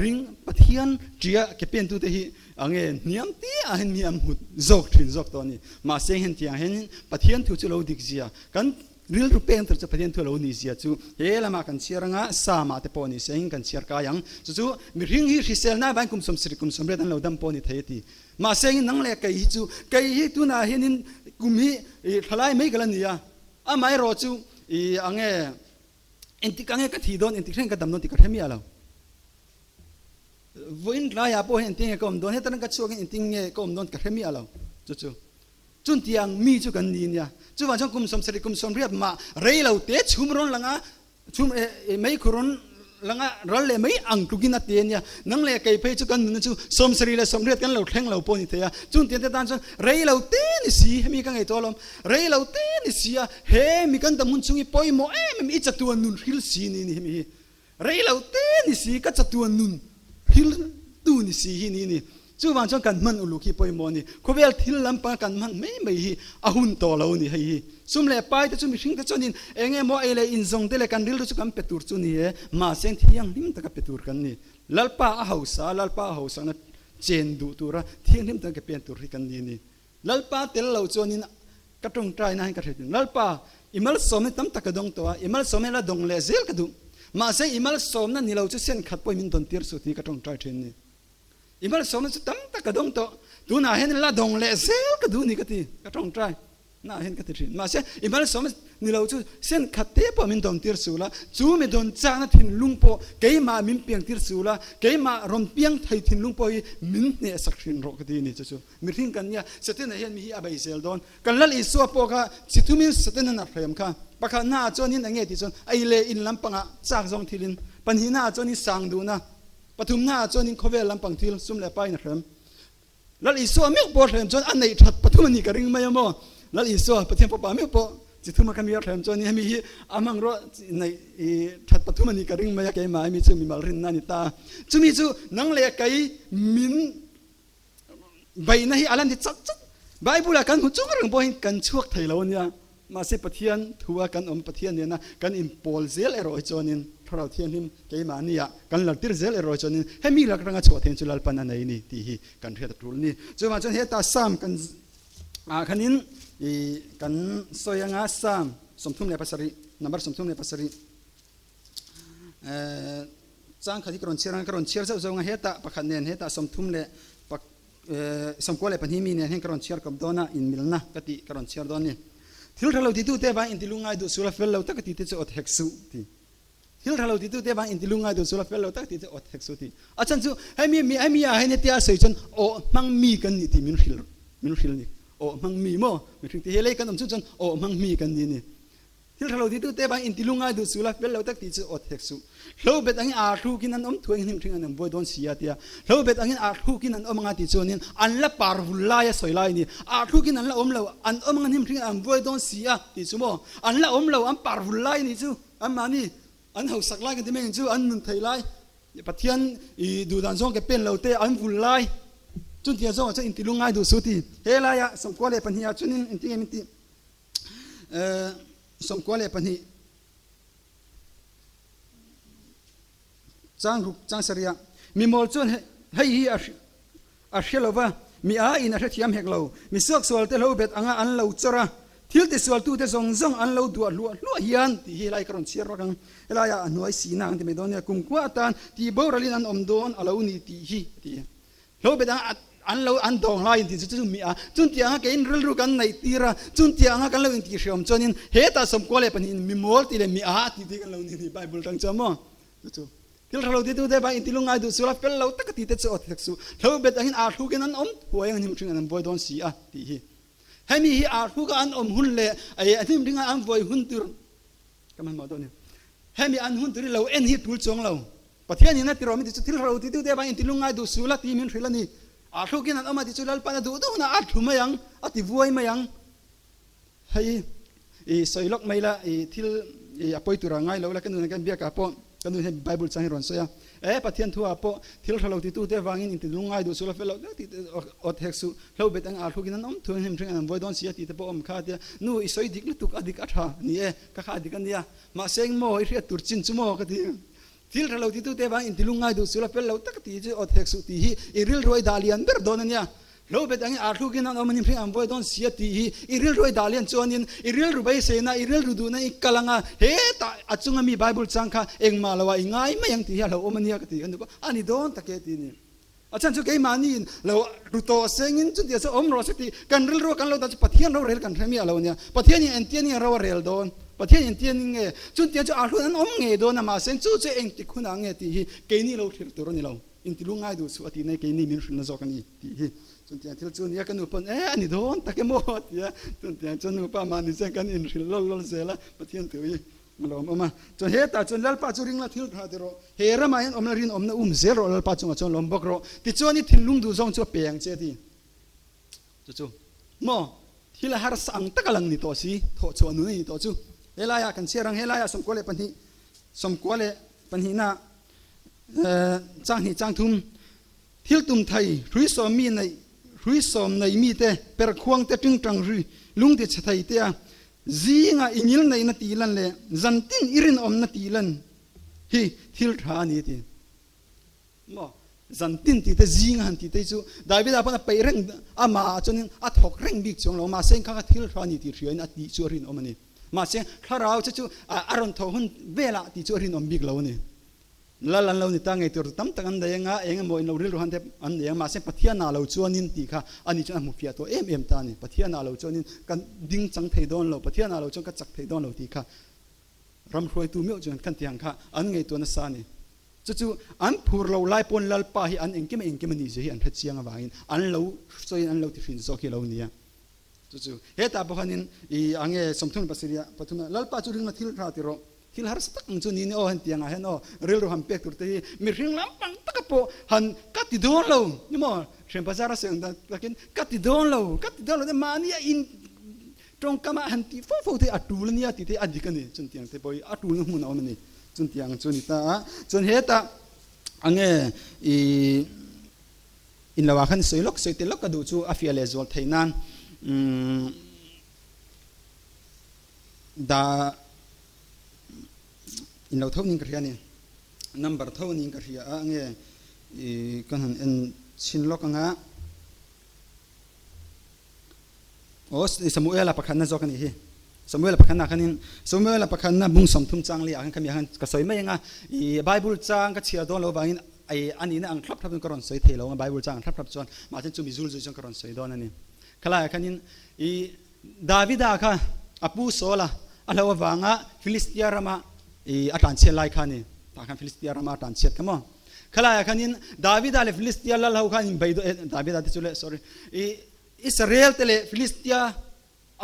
ring Pathian tia ke pentute hi ange hniam te ah hian mi an hmu zawk thin zawk tawh a ni. Mahse hentiang hianin Pathian thu chu lo dik zia kan Rilru peng tur chu Pathian thu a lo nih zia chu he lamah kan chhiar anga Psalm-ah te pawh ni se in kan chhiar kai ang. Chu chu mihring hi hriselna avangin kum 70 kum 80 an lo dam pawh ni thei a ti. Mahse in nang leh kei hi chu kei hi tunah hianin kum hi i thalai mai ka la ni a, amaherawh chu i ange engtik ange ka thih dawn engtik thleng ka dam dawn tih ka hre miah lo. Vawiin tlaiah pawh hian engtin nge ka awm dawn, heta reng ka chhuak hian engtin nge ka awm dawn ka hre miah lo. Chu chu chuntiang mi chu kan ni nia. Chuvang chuan kum 70 kum 80 mah rei lo te chhum rawn lang a, chhum mei khu rawn lang a, ral leh mai ang tlukin a ti a nia. Nang leh kei phei chu kan nunna chu 70 leh 80 kan lo thleng lo pawh a ni thei a. Chuntiang te tan chuan rei lo te ni si, hemi ka ngaihtuah alawm, rei lo te ni si a, he mi kan dam hun chungi pawimawh em em i chatuan nun hril si ni ni hemi hi. Rei lo te ni si, ka chatuan nun thil tu ni si hi ni ni. Chuvang chuan kan hman uluk hi pawimawh a ni. Khawvel thil lampanga kan hman mai mai hi a hun tawh lo a ni hei hi. Sum leh pai te chu mihring te chuanin eng emaw ei leh inzawng te leh kan rilru chu kan pe tur chu ni e, mahse thianghlim taka pe tur kan ni. Lalpa a hausa, Lalpa a hausakna chen duh tura thianghlim taka ke pen tur hi kan ni a ni. Lalpa tel lo chuanin ka tawngtai na hian ka hre thin. Lalpa, i malsawmna tam tak ka dawng tawh a, i malsawmna la dawng leh zel ka duh. Mahse, i malsawmna ni lo chu sen khat pawhin min dawn tir suh tih ka tawngtai thin ni. I malsawmna chu tam tak ka dawng tawh, tunah hian la dawng leh zel ka duh ni ka ti, ka tawngtai na hian ka ti thin. Mahse, i malsawmna ni lo chu sen khat te pawh min dawn tir suh la, chu mi dawn chakna thinlung pawh keimah min piang tir suh la, keimah rawn piang thei thinlung pawh hi min hnehsak hrin rawh ka ti ni chu chu. Mihring kan nia, Setana hian mi hi a bei zel dawn. Kan Lal Isua pawh kha chi thumin Setana'n a hrem kha. Pakhatnaah chuanin eng nge tih chuan ei leh in lampangah chak zawng thilin, pahnihnaah chuanin sang duhna, pathumnaah chuanin khawvel lampang thil, sum leh pain a hrem. Lal Isua meuh pawh a hrem chuan a neih that pathum a nih ka ring mai a maw? Lal Isua, Pathian Fapa meuh pawh chi thuma kha mi a hrem chuan hemi hi a hmangrua neih that pathum a nih ka ring mai a, keimah hemi chu mimal rinna a ni ta. Chumi chu nang leh kei min Beihna hi a la ni chat chat. Bible-ah kan hmu chung reng pawhin kan chhuak thei lo a nia. Mahse Pathian thua kan awm, Pathian nena kan inpawl zel erawh hi chuanin Thlarau Thianghlim keimahniah kan lartir zel erawh hi chuanin hemi lak ranga chhuah theih chu Lalpan a nei ni tih hi kan hriat a tul a ni. Chuvang chuan heta Psalm kan ah khanin i kan sawi anga Psalm 37, number 37, Chang khat hi ka rawn chhiar ang a, ka rawn chhiar zauh zauh ang a, hetah pakhat nen hetah 34 mi nen hian ka rawn chhiar kawp dawn a, inmilna ka tih ka rawn chhiar dawn a ni. Thil tha lo titute avang inti lungngai duh sual a fel lo tak a tite chu awt hek suh ti. Thil tha lo titute avang inti lungngai duh sual a fel lo tak a tite awt hek suh ti. A chhan chu hemi mi hemi ah hian hetia a sawi chuan awh hmang mi kan nih tih min hrilh min hrilh a ni. Awh hmang mi maw? Mihring te hi lei kan awm chung chuan awh hmang mi kan ni a ni. Thil tha lo titute bang inti lungngai duh suh la, fel lo tak ti chu awt hek suh. Hlo bet angin ar hlukin an awm thuai hnim hring an awm buai dawn si a tia. Hlo bet angin ar hlukin an awm anga ti chuanin an la par vul lai a sawi lai a ni. Ar hlukin an la awm lo, an awm anga hnim hring an buai dawn si a ti chu maw? An la awm lo, an par vul lai a ni chu. Anmahni an hausak lai kan ti mai ang chu, an nun thei lai. Pathian i duhdan zawng ke pen lo te an vul lai. Chuntiang zawngah chuan inti lungngai duh su ti. He laia 92 ah chuanin engti nge min tih? 92 chang ruk chang sarih ah mi mawl chuan hei hi a hre lo va, mi a in a hrethiam hek lo. Mi suaksual te hlo bet anga an lo chawr a, thil tisual tute zawng zawng an lo duah hluah hluah hian tih hi helai ka rawn chhiar vak ang. Helai ah a hnuai sihna ang ti mai dawn nia, kumkhua atan tih boralin an awm dawn a lo ni tih hi a ti. Hlo bet anga an lo an dawng lai in tih chu chu mi a, chuntiang anga keiin rilru kan neih tir a, chuntiang anga kan lo intihhriam chuanin hetah 92 in mi mawl tih leh mi a tih tih kan lo ni ni Bible tang chuan maw chu chu thil tha lo ti tu te bang inti lungngai duh sual a fel lo tak a ti te chu aw ti tak su hlo bet angin aa hlukin an awm huai ang hnim hring an an buai dawn si a tih hi hemi hi aa hluka an awm hun leh a hnim hringa an buai hun tur ka hmanhmawh dawn ni hemi an hun tur hi lo en hi tul chuang lo. Pathian in a ti rawh min ti chu thil ro ti tu te avangin inti lungngai duh suh la ti min hrilh a ni. A thlukin an awm a ti chu Lalpan a duh duh hunah a thlu mai ang, a ti vuai mai ang. Hei i sawi lawk mai la, i thil i a pawi tura ngai lo la ka nun kan biakah pawh ka nun hian Bible chang hi rawn sawi a. E Pathian thu ah pawh thil hra lo ti tu te avangin inti lungngai duh suh la fel loh deuh tih te awt hek suh. Hlo bet ang a thlukin an awm thu an hlim hring an vuai dawn si a tih te pawh awm kha a tia. Nu i sawi dik lutuk a dik a tha ni e, ka kha a dik a nia. Mahse engmaw i hriat tur chin chu maw ka ti. Thil tha lo titute vang inti lungngai duh suh la, fel lo tak tih chu awt hek suh tih hi i rilru i dah lian ber dawn a nia. Hlo bet angin arhlukin an awm a nimhring an vuai dawn sia tih hi i rilru i dah lian chuanin i rilru beiseina, i rilru duhna i kal anga hetah a chunga mi Bible chang kha engmah loah i ngai mai ang tih hi a hlauhawm a nia ka ti ka nupa a ni dawn tak e ti ni. A chhan chu keimahniin lo ru tawh sengin chutia chu awm rawh se tih kan rilru a kan lo dan chu Pathian rorel kan hre miah lo nia. Pathianin engtian nge ro a rel dawn? Pathian engtian nge chuntiang chu a hlun an awm ngei dawn a mahse chu chu engtik hunah nge tih hi keini lo hrilh tur a ni lo. Inti lungngai duh suh a tih nei keini min hrilhna zawk a ni tih hi chuntiang thil chu nia ka nu pawn e a ni dawn tak emaw a ti a. Chuntiang chuan nupa mahni chuan kan inhrilh lawlh lawlh zel a Pathian thu hi. A lawm awm a. Chuan hetah chuan Lalpa chu ringla thil tha ti rawh. He ramah hian awmna rinawmna um zel rawh, Lalpa chungah chuan lawm bawk rawh. Tichuan i thinlung duh zawng chu a pe ang che a ti. Chu chu maw thil a harsa ang taka lang ni tawh si, thawh chhuah nun a ni tawh chu. Helaiah kan chhiar ang, helaiah 92, 92 na chang hnih chang thum, thil tum thei, hrui sawm mi neih, hrui sawm nei mite, perkhuang te, tingtang ri, lung ti chhe thei te a, Zinga i ngil neihna tih lan leh zantin i rinawmna tih lan hi thil tha a ni a ti. Maw? Zantin tih te zinga han tih te hi chu Davida pawn a peih reng amah ah chuanin a thawk reng bik chuang lo. Mahse kha kha thil tha a ni tih hriain a tih chu a rinawm a ni. Mahse thlarau che chu a rawn thawh hun velah tih chu a rinawm bik lo a ni. Lal an lo ni ta ngei tur chu tam tak an nei anga, eng emaw in lo rilru han te an nei ang, mahse Pathian ah lo chuanin tih kha ani chuan a hmu fiah tawh em em ta a ni. Pathian ah lo chuanin ka ding chang thei dawn lo, Pathian ah lo chuan ka chak thei dawn lo tih kha ram hruaitu meuh chuan kan tih ang kha an ngaihtuah nasa a ni. Chu chu an phur lo lai pawn Lalpa hi an engkim a engkim a nih zia hi an hre chiang avangin an lo sawiin an lo ti hrin zawk hi a lo ni a. Chu chu hetah pawh khanin i ange 37 pathum ah Lalpa chu ringna thil tha ti rawh. Thil harsa tak ang chu ni ni aw hentiang ah hian aw rilru han pek tur te hi mihring lampang taka pawh han ka ti dawn lo ni maw hriam bazar a sawi ang takin ka ti dawn lo ka ti dawn lo te mahni a in tawngkam ah han tih fo fo te a tul ania tih te a dik a ni chuntiang te pawh hi a tulna hmun a awm a ni chuntiang chu ni ta a chuan hetah ange i in lo ah khan sawi lawk sawi tel lawk ka duh chu a fiah leh zual theih nan umm Da in lo tho ning ka hria ni. Number tho ning ka hria a nge i kan han en chin lawk anga. O Samuela pakhatna zawk ani hi. Samuela pakhatna khanin Samuela pakhatna bung 30 chang li ah khan khami khan ka sawi mai anga i Bible chang ka chhiar dawn lo vangin ai ani na ang thlap thlap ka rawn sawi thei lo anga Bible chang ang thlap thlap chuan mahse chumi zul zui chuan ka rawn sawi dawn ani. Khalai khanin i Davida kha a pu Saula a hlo avanga Filistia rama i a tlanchhiat lai kha a ni. Tah khan Filistia rama a tlanchhiat kha maw? Khalaiah khanin Davida leh Filistia lal ho khan inbeih dawn, eh Davida te chu leh sorry, i Israel te leh Filistia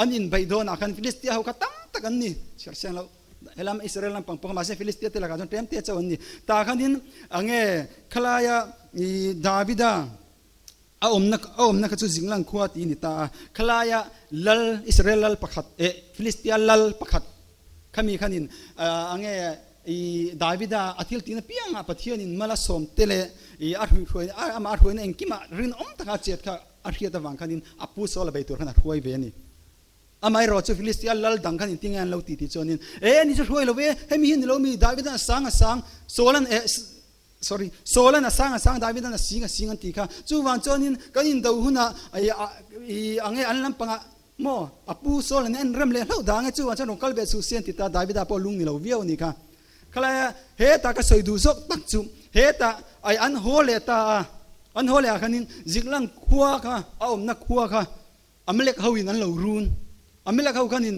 an inbeih dawnah khan Filistia ho kha tam tak an ni, chhiar siang lo. Helam Israel lampang pawh kha mahse Filistia te lakah chuan tlem te chauh an ni. Tah khanin ange khalaia i Davida A awmna a awmna kha chu Zinglang khua tih a ni ta a. Khalaia lal, Israel lal pakhat eh Filistia lal pakhat khami khanin a nge. I Davida a thil tihna piangah Pathianin mal a sawm te leh i a hruihhruaina amah a hruaina engkimah rinawm taka a chet kha a hriat avang khanin a pu Saul a bei tur khan a hruai ve a ni. Amaherawh chu Filistia lal dang khan inti nge an lo ti tih chuanin, E ani chu hruai lo ve, hemi hi ni lo mi, Davidan a sang a sang, Saulan e sorry, Saulan a sang a sang, Davidan a sing a sing an ti kha. Chuvang chuanin kan indo hunah i ang e an lampangah Maw? A pu Saul an en rem leh hlauh dang e, chuvang chuan rawn kal ve suh si an ti ta, Davida pawh lung ni lo viau a ni kha. Khalaia hetah ka sawi duh zawk tak chu hetah ai an haw leh ta a, an haw leh ah khanin Ziklang khua kha a awmna khua kha Amalek ho in an lo run, Amalek ho khanin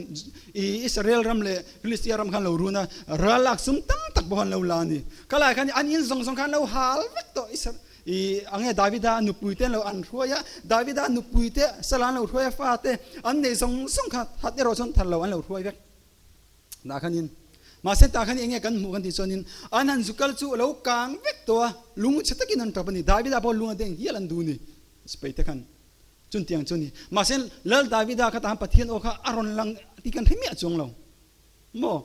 i Israel ram leh Filistia ram kha an lo run a, ral lak sum tam tak pawh an lo la a ni. Khalai khan an in zawng zawng kha an lo hal vek tawh, Israel. I ange Davida nupui te an lo an hruai a, Davida nupui te sala an lo hruai a, fa te an nei zawng zawng kha that erawh chuan that lo an lo hruai vek dah khanin. Mahse tah khan enge kan hmuh kan tih chuanin an han zu kal chu a lo kang vek tawh a, lung chhe takin an tap a ni. Davida pawh lung a deng hial an duh ni sipai te khan chuntiang chu a ni. Mahse Lal Davida kha tahan Pathian aw kha a rawn lang tih kan hre miah chuang lo maw?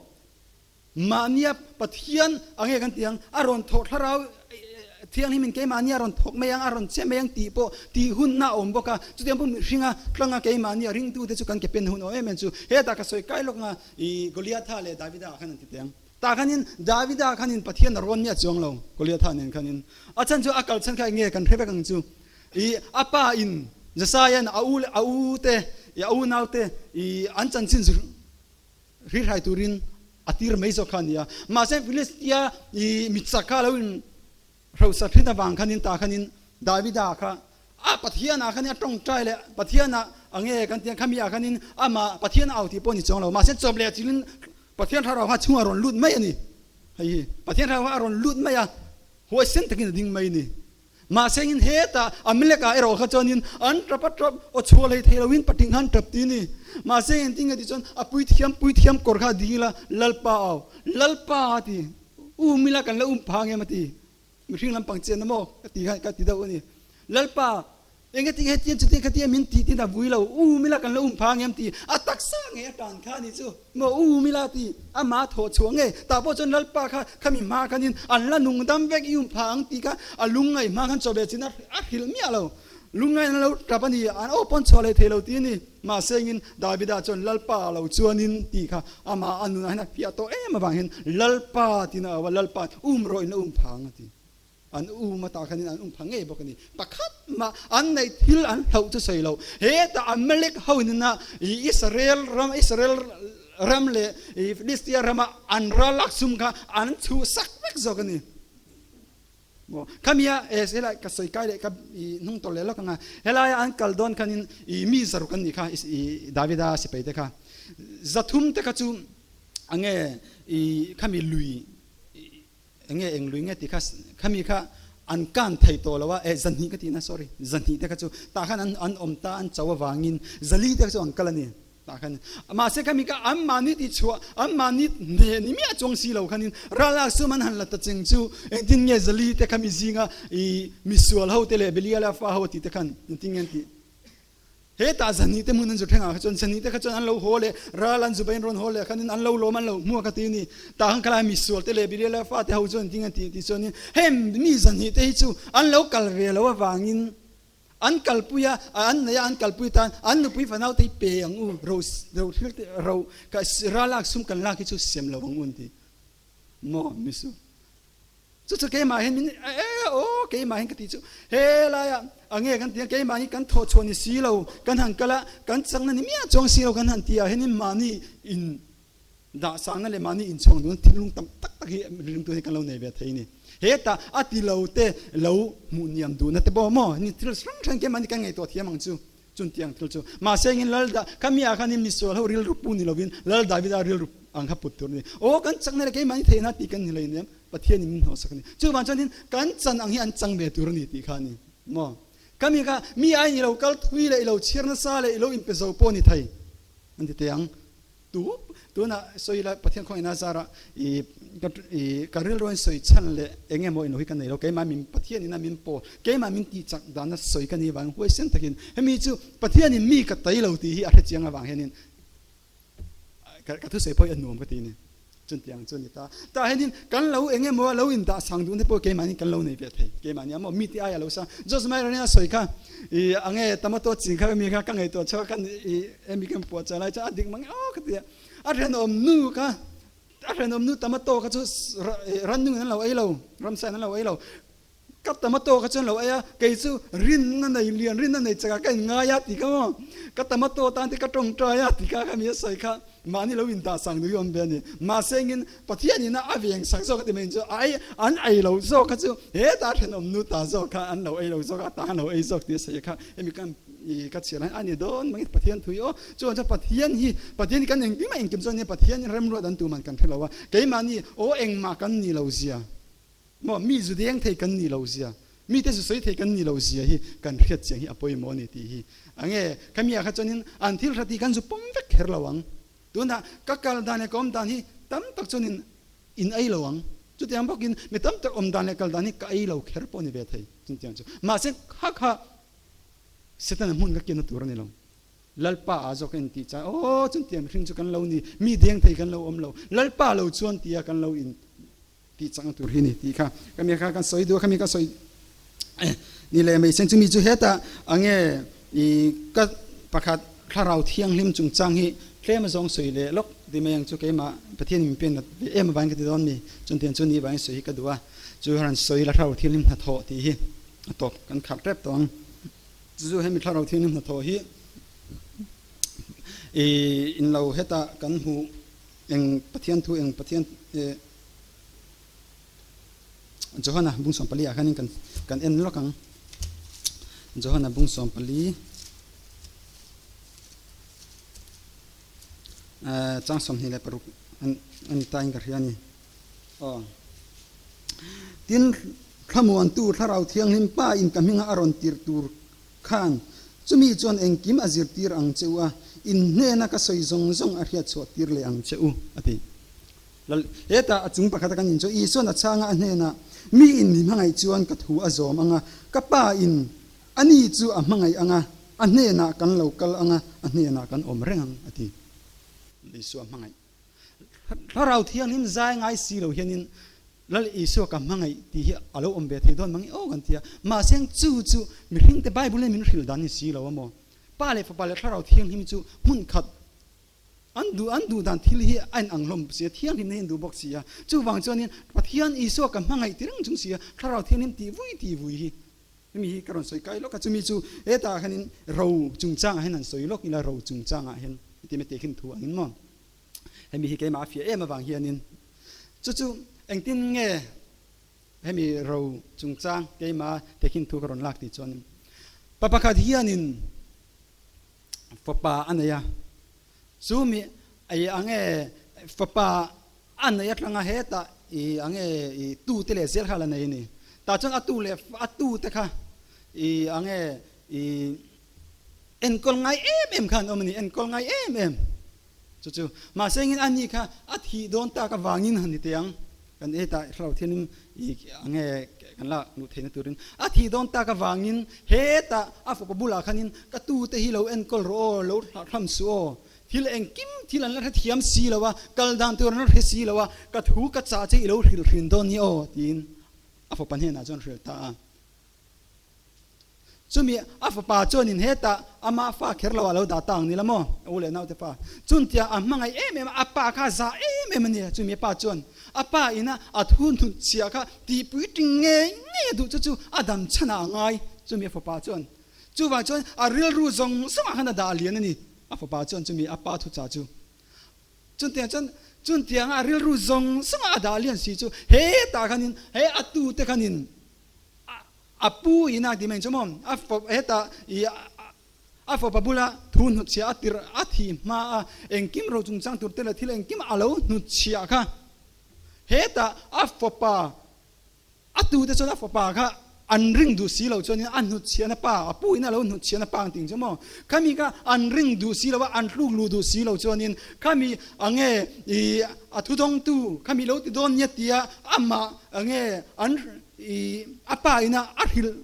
Mahnia Pathian a nge kan ti ang, a rawn thawh thlarau thianghlimin keimahnia a rawn thawk mai ang, a rawn che mai ang tih pawh tih hunna a awm bawk a. Chutiang pawh mihringa tlanga keimahnia ringtute chu kan ke pen hun awm em em chu. Hetah ka sawi kai lawk nga i Goliatha leh Davida ah khan an ti teh ang. Tah khanin Davida khanin Pathian a rawn miah chuang lo Goliatha nen khanin. A chhan chu a kal chhan kha enge kan hre vek ang chu. I a pa in Jesaia'n a u a u te i a unaute i an chanchin zu Hrilhhai turin a tir mai zawk kha a ni a. Mahse Filistia i mitchak kha lo in hrosa thin avang khanin tah khanin Davida kha a Pathian ah khanin a tawngtai leh Pathian ah a nge kan tia khami ah khanin amah Pathian a au tih pawh a ni chuang lo. Mahse chawp leh chilin Pathian thlarau kha chhungah a rawn lut mai a ni. Hei hi Pathian thlarau kha a rawn lut mai a, huaisen takin a ding mai a ni. Mahse in hetah Amalek-ah erawh kha chuanin an tap a tap, aw chhuah hlei thei loin pating khan tap ti a ni. Mahse engtin nge tih chuan a puithiam puithiam kawr kha a ding ila, Lalpa au, Lalpa a ti, um ila kan la um phah ang em a ti. Mihring lampang chian na maw ka ti kha ka ti deuh a ni. Lalpa Engati hetiang chutiang khatiang min tih tin a vui lo, u mila kan la um phah ang em ti a taksa ngei a tan kha a nih chu maw u mila ti amah thawh chhuah ngei tah pawh chuan Lalpa kha khami hma khanin an la nung dam vek i um phah ang tih kha a lungngaih hma khan chawlh leh chin a hrilh miah lo lungngaih an lo tap a ni an aw pawn chhuah leh thei lo ti a ni mahse engin Davida chuan Lalpa lo chuanin tih kha amah a nunah hian a fiah tawh em avang hian Lalpa tiin a au a Lalpa um rawh in la um phah ang a ti. An um atah khanin an um pha ngei bawk a ni. Pakhat mah an neih thil an hloh chu sawi lo. Hetah Amalek ho inina Israel ram, Israel ram leh Filistia rama an ral lak sum kha an chhuh sak vek zawk a ni. Maw khamia helai ka sawi kai leh ka hnung tawlh leh lawk anga helaia an kal dawn khanin mi zaruk an nih kha Davida sipai te kha 300 te kha chu ange khami lui Enge eng lui nge tih kha khami kha an kan thei tawh lo a, eh zahnih ka tihna sorry zahnih te kha chu tah khan an an awm ta an cho avangin zali te kha chu an kal a ni tah khan mahse khami kha an mahni tih chhuah an mahni hneh ni miah chuang si lo khanin ralak sum an han la ta cheng chu engtin nge zali te khami zinga i misual ho te leh Beliala fa ho tih te khan engtin nge an tih Hetah zahnih te hmun an zu thlengah kha chuan zahnih te kha chuan an lo haw leh ral an zubain rawn haw leh khanin an lo lawm an lo hmuak a ti a ni. Tah khan khalai misual te leh Belial a fate ho chuan ding an tih tih chuanin heng mi zahnih te hi chu an lo kal ve lo avangin an kalpui a an nei a an kalpui tan an nupui fanau te hi pe ang u ro ro thil te ro ral lak sum kan lak hi chu sem lo ang u an ti maw misual Chu chu keimah hian min e aw keimah hian ka tih chu helaiah a nge kan ti a keimah hi kan thawh chhuah ni si lo kan han kal a kan chakna ni miah chuang si lo kan han ti ah hianin mahni in dah sangna leh mahni inchhuang dun thinlung tam tak tak hi ringtu hi kan lo nei ve thei a ni. Hetah a ti lo te lo hmuh niam duhna te pawh maw ni thil hrang hrang keimah ni kan ngaihtuah thiam ang chu chuntiang thil chu. Mahse engin Lal da khami ah khanin misual ho rilru pu ni lovin Lal Davida rilru ang kha put tur a ni. Aw kan chakna leh keimah ni theihna tih kan ni hleinem Pathian in min hnawhsak a ni. Chuvang chuanin kan chan ang hi an chang ve tur a ni tih kha a ni maw? Khami kha mi aiin i lo kal thui leh i lo chhiar nasa leh i lo inpe zo pawh a ni thei an ti teh ang. Tu tunah sawi ila Pathian khawngaihna zarah i i ka rilru in sawi chhan leh eng emaw ilo hi ka nei lo. Keimah min Pathian in a min pawl, keimah min tih chak dana sawi ka nih vangin huaisen takin hemi chu Pathian in mi ka tai lo tih hi a hrechiang avang hianin ka thusawi pawh hi a nuam ka ti a ni. Chutiang chu a ni ta. Tah hianin kan lo eng emaw a lo indah sang duhna pawh keimahni kan lo nei ve thei. Keimahni a maw mite aia lo sang. Jose Maria nen a sawi kha i ange tomato ching kha mi kha ka ngaihtuah chhuak a, i emi kan puah chah lai chuan a dik mang e aw ka ti a. A rinawm nu kha a rinawm nu tomato kha chu rannungin an lo ei lo, ramsa in an lo ei lo. Ka tomato kha chuan lo ei a, kei chu rinna nei lian, rinna nei chakah ka inngai a ti kha maw? Ka tomato tan te ka tawngtai a ti kha kha mi a sawi kha mahni lo indah sang duh hi awm ve a ni. Mahse engin Pathian ina a veng sak zawk a ti mai chu a ei an ei lo zawk kha chu hetah thenawm nu ta zawk kha an lo ei lo zawk a, ta an lo ei zawk tih a sawi kha hemi kan i ka chhiar hian a ni dawn mangin Pathian thui aw. Chuan chuan Pathian hi Pathian hi kan engkim a engkim chuan nia Pathian remruat an tuman kan hre lo a, keimahni aw engmah kan ni lo zia. Maw, mi zu deng thei kan nih lo zia, mite zu sawi thei kan nih lo zia hi kan hriat chiang hi a pawimawh a ni tih hi. A nge, khami ah kha chuanin an thil hrat hi kan zu pawm vek kher lo ang. Tunah ka kal dan leh ka awm dan hi tam tak chuanin in ei lo ang. Chutiang bawkin mi tam tak awm dan leh kal dan hi ka ei lo kher pawh a ni ve thei. Chutiang chu. Mahse, kha kha Setana hmun ka kianna tur a ni lo. Lalpa ah zawk a intih chai, aw chutiang mihring chu kan lo ni, mi deng thei kan lo awm lo, Lalpa lo chuan tia kan lo in tih chang tur hi ni tih kha ka mi kha kan sawi duh a, khami ka sawi ni leh mai sen chumi chu hetah ange i ka pakhat thlarau thianghlim chungchang hi tlem azawng sawi leh lawk ti mai ang chu keimah Pathian min pian nat ve em avangin ka ti dawn mi chutiang chu ni vangin sawi hi ka duh a chu han sawi la thlarau thianghlim hnathawh tih hi a tawp kan khar tep tawh ang chu chu hemi thlarau thianghlim hnathawh hi i in lo hetah kan hmuh eng Pathian thu eng Pathian Johana bung 14 ah khanin kan kan en lawk ang. Johana bung 14 chang 26 an ani ta in ka hria ni. Aw. Tin thlamuantu thlarau thianghlim pa in ka hminga a rawn tir tur khan chumi chuan engkim a zirtir ang che u a, in hnena ka sawi zawng zawng a hriatchhuah tir leh ang che u a ti. Lal, hetah a chung pakhata kan in chu Isua'n a chhanga a hnenah, Mi in mi hmangaih chuan ka thu a zawm ang a, ka Pa in a ni chu a hmangaih ang a, a hnenah kan lo kal ang a, a hnenah kan awm reng ang, a ti. Isua hmangaih. Thlarau Thianghlim zai ngai si lo hianin Lal Isua ka hmangaih tih hi a lo awm ve thei dawn mang i aw kan ti a. Mahse chu chu mihringte Bible in min hrilh dan ni si lo a maw? Pa leh Fapa leh Thlarau Thianghlim chu hmun khat An duh an duh dan thil hi a inang hlawm si a, thianghlimna hi an duh bawk si a. Chuvang chuanin Pathian Isua ka hmangaih ti reng chung si a, Thlarau Thianghlim tih vui tih vui hi hemi hi ka rawn sawi kai lawk a. Chumi chu hetah hianin ro chungchangah hian han sawi lawk ila, ro chungchangah hian heti mai tehkhin thu angin maw hemi hi keimah a fiah em avang hianin chu chu engtin nge hemi ro chungchang keimah tehkhin thu ka rawn lak tih chuanin pa pakhat hianin fapa a nei a, chu mi i ange fapa a nei atanga hetah i ange i tu te leh zel kha la nei a ni. Tah chuan a tu leh a tu te kha i ange i enkawl ngai em em kha an awm a ni, enkawl ngai em em. Chu chu mahse engin ani kha a thih dawn tak avangin han ni teh ang, kan hetah thlarau thianin i ange kan lak luh theihna turin a thih dawn tak avangin hetah a fapa bulah khanin ka tute hi lo enkawl rawh aw, lo hlahhlam suh aw, thil engkim thil an la hrethiam si lo a, kal dan tur an la hre si lo a, ka thu ka chah che i lo hrilh hrin dawn ni aw tiin a fapa hnenah chuan hrilh ta a. Chumi a fapa chuanin hetah ama fa kher lo ah lo dah ta ang ni la maw? A u leh naute pa chun tia a hmangaih em em a, a pa kha za em em a ni. Chumi a pa chuan a pa ina a thu hnut chhia kha tihpui ting ngei ngei a duh chu chu a dam chhan ah a ngai. Chumi a fapa chuan chuvang chuan a rilru zawng zawng ah khan a dah lian a ni. A fapa chuan chumi a pa thuchah chu chuntiang chuan chuntianga a rilru zawng zawng ah a dah lian si chu hetah khanin he a tute khanin A pu in a ti mai chu maw? A fawp hetah i a fawpa bula thu hnutchhiah a tirh a thi hma a, engkim ro chungchang tur te leh thil engkim a lo hnutchhiah kha. Hetah a fawpa a tute chuan a fawpa kha an ring duh si lo chuanin a hnutchhiahna pa, a pu in a lo hnutchhiahna pa ang ting chu maw? Khami kha an ring duh si lo a, an tluk luh duh si lo chuanin khami ange i a thudawngtu khami lo ti dawn nia tia amah ange an I a pa ina a hrilh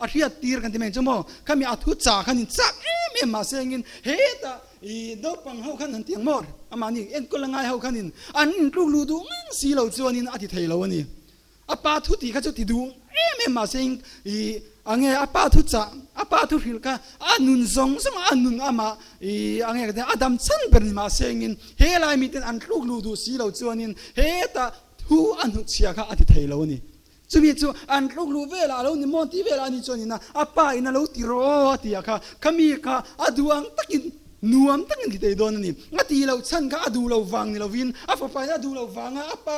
a hriat tir kan ti mai chu maw? Khami a thu chah khan in chak em em mahse engin hetah i
I naupang ho khan han ti ang maw? Amahni enkawl a ngai ho khanin an intluk luh duh ngang si lo chuanin a ti thei lo a ni. A pa thu tih kha chu ti duh em em mahse i ange a pa thu chah, a pa thu hrilh kha a nun zawng zawng a nun amah i ange ka ti a dam chhan ber ni mahse engin he lai miten an tluk luh duh si lo chuanin hetah thu a hnutchhia kha a ti thei lo a ni. Chumi chu an tluk luh velah a lo ni maw tih velah a ni chuan ina a pa in a lo ti rawh a ti a kha, khami kha a duh ang takin nuam takin ti thei dawn a ni. A tih loh chhan kha a duh lo vang ni lovin a fapa in a duh loh vanga a pa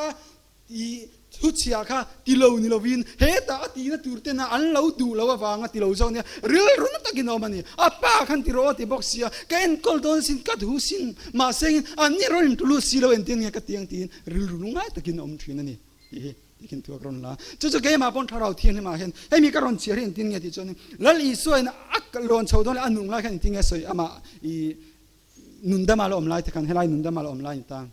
i thuchhia kha ti lo ni lovin hetah a tihna tur tena an lo duh loh avanga ti lo zawk nia rilru na takin a awm a ni. A pa khan ti rawh a ti bawk sia, ka enkawl dawn sin ka duh sin mahse an ni rawn intulut si lo engtin nge ka ti ang tiin rilru lungngai takin a awm thin a ni tih hi. Tikin thu a ka rawn la. Chu chu keimah pawn thlarau thianghlimah hian hemi ka rawn chhiar hi engtin nge tih chuan Lal Isua in a lawn chho dawn leh a nung lai khan engtin nge sawi amah i nundama la awm lai te khan helai nundama la awm lai ni ta.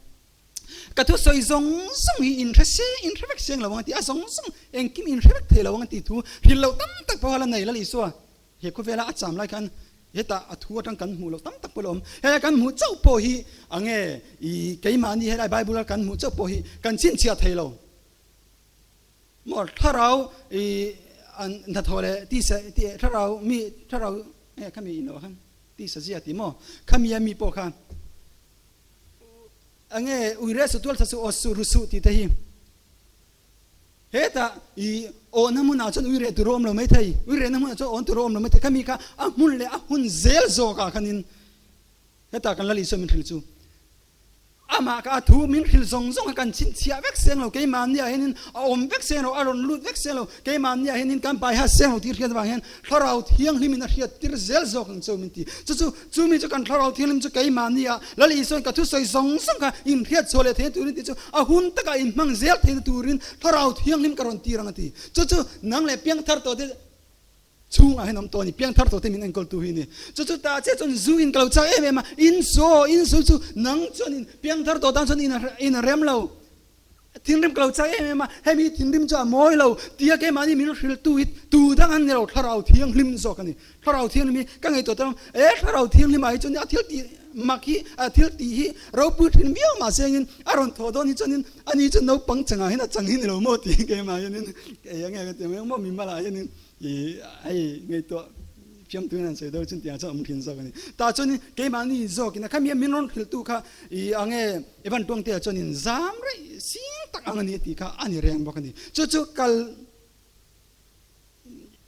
Ka thu sawi zawng zawng hi in hre seng in hre vek seng lo ang a ti a zawng zawng engkim in hre vek thei lo ang a tih thu hrilh loh tam tak pawh a la nei Lal Isua he khawvela a cham lai khan hetah a thu atang kan hmuh loh tam tak pawh la awm. Helai kan hmuh chauh pawh hi ange i keimahni helai Bible a kan hmuh chauh pawh hi kan chhinchhiah thei lo. Maw thlarau i an hnathawh leh tisa ti thlarau mi thlarau nge khami in loh khan tisa zia ti maw khami a mi pawh kha ange uire su tual tha su aw su ru su tih te hi. Hetah i awhna hmunah chuan ui reh tur a awm lo mai thei, ui rehna hmunah chuan awn tur a awm lo mai thei. Khami kha a hmun leh a hun zel zawkah khanin hetah kan Lal Isua min hrilh chu amah kha a thu min hrilh zawng zawng kha kan chhinchhiah vek seng lo, keimahniah hianin a awm vek seng lo, a rawn lut vek seng lo, keimahniah hianin kan pai hat seng lo tih hriat avang hian Thlarau Thianghlimin a hriat tir zel zawk ang cheu min ti. Chu chu, chu mi chu kan Thlarau Thianghlim chu keimahnia Lal Isuain ka thusawi zawng zawng kha inhriat chhuah leh theihna turin tih chu a hun takah inhmang zel theihna turin Thlarau Thianghlim ka rawn tir ang a ti. Chu chu nang leh piangthar tawhte chhungah hian awm tawh a ni, piangthar tawhte min enkawltu hi a ni. Chu chu tah chiah chuan zu in ka lo chak em em a, in saw, in sawi chu nang chuan in piangthar tawh tan chuan in a rem lo. Thinrim ka lo chak em em a, hemi thinrim chu a mawi lo tia keimahni min hrilhtu hi tu dang an ni lo, Thlarau Thianghlim zawk a ni. Thlarau Thianghlim hi ka ngaihtuah ta e, Thlarau Thianghlim ah hi chuan a thil tih mak hi, a thil tih hi ropui thin viau mah se engin a rawn thawh dawn hi chuanin ani chu naupang changah hian a chang hi ni lo maw tih keimah hianin kei a nge ka ti mai ang maw mimal ah hianin I hei ngaihtuah fiamtu in an sawi deuh chuan tiang chuan awm thin zawk a ni. Tah chuan keimahni zawkin a khami a min rawn hrilhtu kha i ange Evan Tuangtea chuan in zam raih sing tak ang a ni tih kha a ni reng bawk a ni. Chu chu kal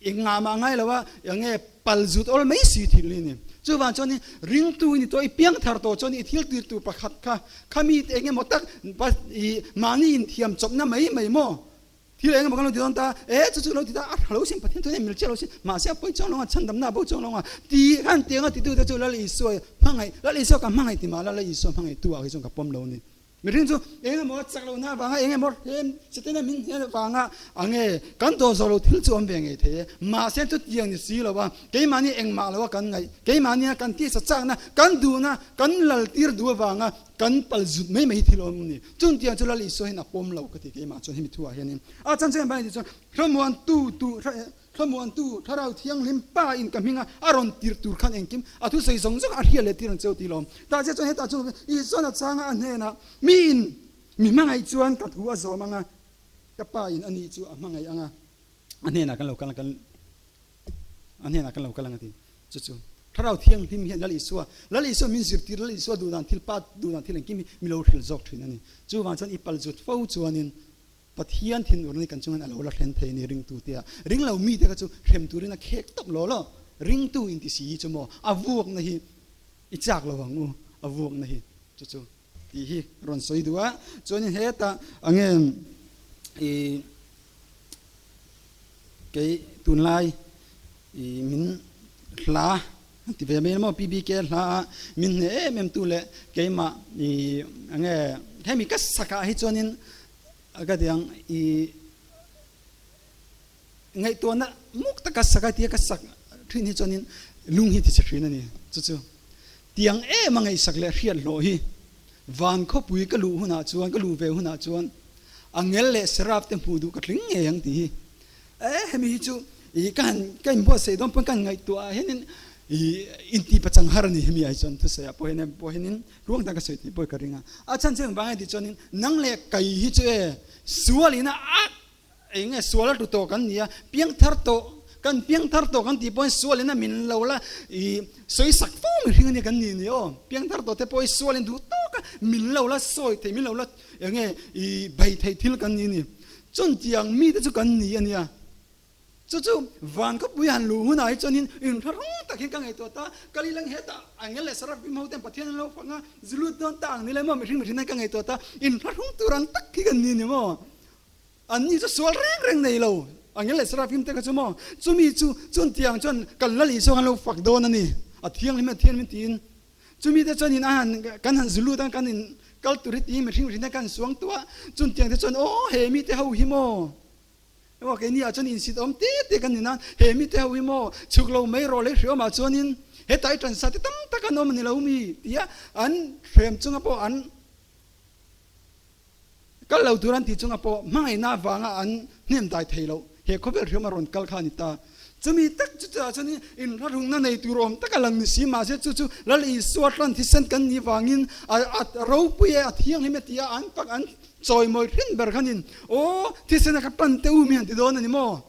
i ngah mah ngai lo a ange pal zut awl mai si thil hi a ni. Chuvang chuan ringtu i ni tawh i piangthar tawh chuan i thil tirtu pakhat kha khami eng emaw tak i mahni inthiam chawpna mai mai maw? Thil eng emaw kan lo ti dawn ta, e chu chu lo ti ta, a tha lo sin, Pathian thu hian mil chiah lo sin, mahse a pawi chuang lo a, chhandamna a bo chuang lo a, ti khan tiang a titute chu Lal Isua hmangaih, Lal Isua ka hmangaih ti mah la, Lal Isua hmangaihtu ah hi chuan ka pawm lo a ni. Mihring chu eng emaw a chak lohna avanga eng emaw hrem Setana min hnial avanga ange kan dawh zawh lo thil chu awm ve ngei thei e, mahse chu tiang ni si lo a, keimahni engmah lo a kan ngaih, keimahni a kan tisa chakna, kan duhna, kan lal tir duh avanga Kan pal zut mai mai hi thil awm ni. Chung tiang chu Lal Isua hian a pawm lo ka ti keimah chuan hemi thuah hianin. A chan chuan Bible chuan Hlamuantu tu Hlamuantu Thlarau Thianghlim Pa in ka hminga a rawn tir tur khan engkim a thusawi zawng zawng a hriat leh tir ang cheu ti lawm. Tah chiah chuan hetah chuan Isua'n a chhanga a hnenah mi in mi hmangaih chuan ka thu a zawm anga ka Pa in ani chu a hmangaih anga a hnenah kan lo kal kan A hnenah kan lo kal ang a ti. Chu chu Thlarau Thianghlim hian Lal Isua, Lal Isua min zirtir, Lal Isua duhdan thil, Pa duhdan thil engkim hi mi lo hrilh zawk thin a ni. Chuvang chuan i pal zut fo chuanin Pathian thinurna hi kan chungin a lo la hlen thei a ni ringtu tia. Ring lo mite kha chu hrem turin a khek tawp law law. Ringtu inti si hi chu maw a vuakna hi i chak lo ang u, a vuakna hi chu chu tih hi rawn sawi duh a. Chuanin hetah enge i. Kei tunlai i min hla an ti ve mai maw PBK hla a min hne em em tu leh keimah i enge hemi ka sakah hi chuanin ka ti ang i ngaihtuahna muk taka sak a tia ka sak thin hi chuanin lung hi ti chhe thin a ni chu chu tiang em a ngaihsak leh hriat hlawh hi van khawpui ka luh hunah chuan ka luh ve hunah chuan Angel leh Seraph te hmuh duh ka tling ngei ang tih hi. E, hemi hi chu i ka han ka inbuatsaih dawn pawn ka han ngaihtuah ah hianin I inti pachang har ani hemi ai chuan thusawi ah pawh hian pawh hianin ruang dang ka sawi tih pawh ka ring a. A chhan chu engvang nge tih chuanin nang leh kai hi chu e sual ina a eng nge sual a tlu tawh kan ni a, piangthar tawh kan piangthar tawh kan tih pawhin sual ina min lo la i sawi sak fo mihring ania kan ni ni aw. Piangthar tawh te pawh hi sual in duh tawk a min lo la sawi thei min lo la eng nge i bei thei thil kan ni ni. Chuntiang mite chu kan ni ania. Chu chu van khawpui han luh hunah hi chuanin inthlahrung tak hian ka ngaihtuah ta, Kalilang hetah Angel leh Serafim ho ten Pathian an lo fak a, zu lut dawn ta ang ni le maw mihring mihring hian ka ngaihtuah ta, inthlahrung tur ang tak hi kan ni ni maw? Anni chu sual reng reng nei lo, Angel leh Serafim te kha chu maw? Chumi chu chuntiang chuan kan Lal Isua khan lo fak dawn a ni, a thianghlim a thianghlim tiin. Chumi te chuanin a han kan han zu lut a, kan in kal tur hi tiin mihring mihring hian kan suang tuah, chuntiang te chuan aw he mite ho hi maw? Emaw keini ah chuan insit awm te te kan ni nan he mite ho hi maw chhuk lo mai rawh leh hriawm ah chuanin heta i tansa te tam tak an awm a ni lo mi tia an hrem chunga pawh an kal lo tur an tih chunga pawh hmangaihna avanga an hnem dai thei loh he khawvel hriawm a rawn kal kha a ni ta. Chumi tak chu chutah chuan inrarungna nei tur awm tak a lang ni si mahse chu chu Lal Isua tlan thisen kan nih vangin a ropui e a thianghlim e tia an pak an Chawimawi hrin ber khanin, Aw, thisena ka tan teh u mi han ti dawn a ni maw?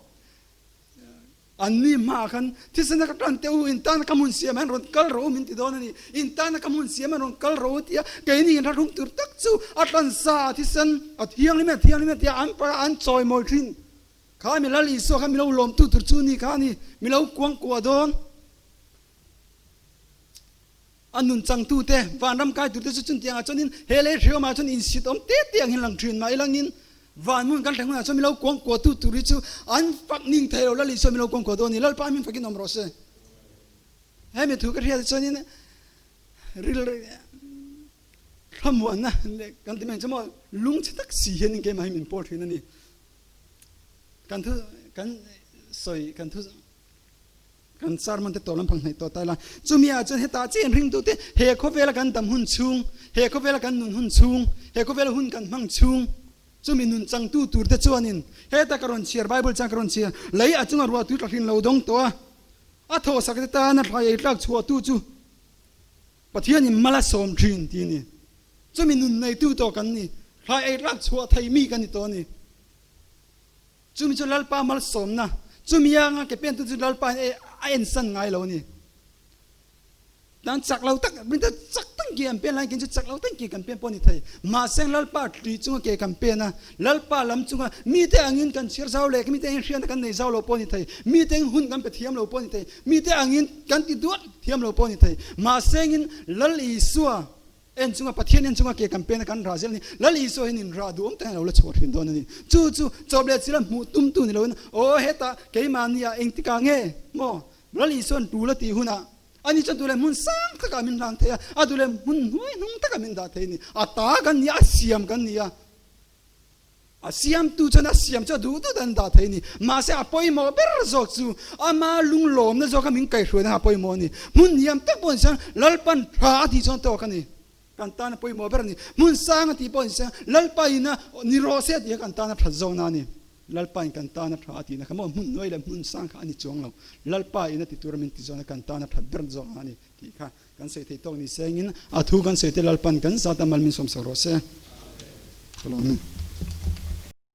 Anni hmaah khan, Thisena ka tan teh u, in tana ka hmun siam hian rawn kal rawh u min ti dawn a ni. In tana ka hmun siam hian rawn kal rawh u tia keini in ralhum tur tak chu a tlan sa a thisen a thianghlim e, a thianghlim e tia an parah an chawimawi thin. Kha mi Lal Isua kha mi lo lawmtu tur chu ni kha a ni, mi lo kuangkuah dawn. A nun changtute, vanram kai turte chu chuntiangah chuanin he lei hriawmah chuan insit awm te te ang hian lang thin mah ilangin van hmun kan thleng hunah chuan milo kuang kuatu tur hi chu an fak ning thei lo, Lal Isua milo kuang kua dawn a ni, Lalpa min fakin awm rawh se. Hemi thu ka hriat chuanin ril thlamuanna leh kan ti mai chu maw lungchhe tak si hianin keimah hi min pawl thin a ni. Kan thu kan sawi kan thu Kan sermon te tawh lampang hnaih tawh ta ila. Chumi ah chuan hetah chiah in ringtute he khawvela kan dam hun chhung, he khawvela kan nun hun chhung, he khawvela hun kan hmang chhung, chumi nun changtu tur te chuanin heta ka rawn chhiar, Bible chang ka rawn chhiar, lei a chunga ruah tui tla hrin lo dawng tawh a, a thawhsak te tana thlai ei tlak chhuahtu chu Pathian in mal a sawm thin ti a ni. Chumi nun neitu tawh kan ni, thlai ei tlak chhuah thei mi kan ni tawh a ni. Chumi chu Lalpa malsawmna, chumi anga ke pentu chu Lalpa in a ensan ngai lo a ni. Tan chak lo tak, min te chak tan ke an pen lai kin chu chak lo tan ke kan pen pawh a ni thei. Mahse Lalpa tui chunga ke kan pen a, Lalpa lam chunga mite angin kan chhiar zau leh mite angin hriatna kan nei zau lo pawh a ni thei, mite angin hun kan pe thiam lo pawh a ni thei, mite angin kan ti duat thiam lo pawh a ni thei. Mahse ngin Lal Isua En chunga Pathian en chunga ke kan pena kan rah zel a ni. Lal Isua hian in rah duhawm tak hian a lo la chhuah thin dawn a ni. Chu chu chawp leh chila hmuh tumtu ni loin, Aw hetah keimahni ah engtikah nge maw Lal Isua'n tul a tih hunah ani chuan duhleh hmun sang takah min hlang thei a, a duhleh hmun hnuai hnung takah min dah thei a ni. A ta kan ni a, a siam kan ni a. A siamtu chuan a siam chu a duh duh dan dah thei a ni. Mahse a pawimawh ber zawk chu ama lunglawmna zawka min kaihhruaina kha a pawimawh a ni. Hmun hniam tak pawh ni chuan Lalpan tha a tih chuan tawk a ni. Kan tan a pawimawh ber a ni. Hmun sang a tih pawh ni chuan Lalpa ina ni rawh se a tih kha kan tan a that zawkna a ni. Lalpa in kan tan a tha a tihna kha maw hmun hnuai leh hmun sang kha a ni chuang lo. Lalpa ina ti tura min ti zawkna kan tan a that ber zawkna a ni tih kha Kan sawi thei tawk ni sengin a thu kan sawi te Lalpan kan zat a mal min sawmsak rawh se. Ka lawm e.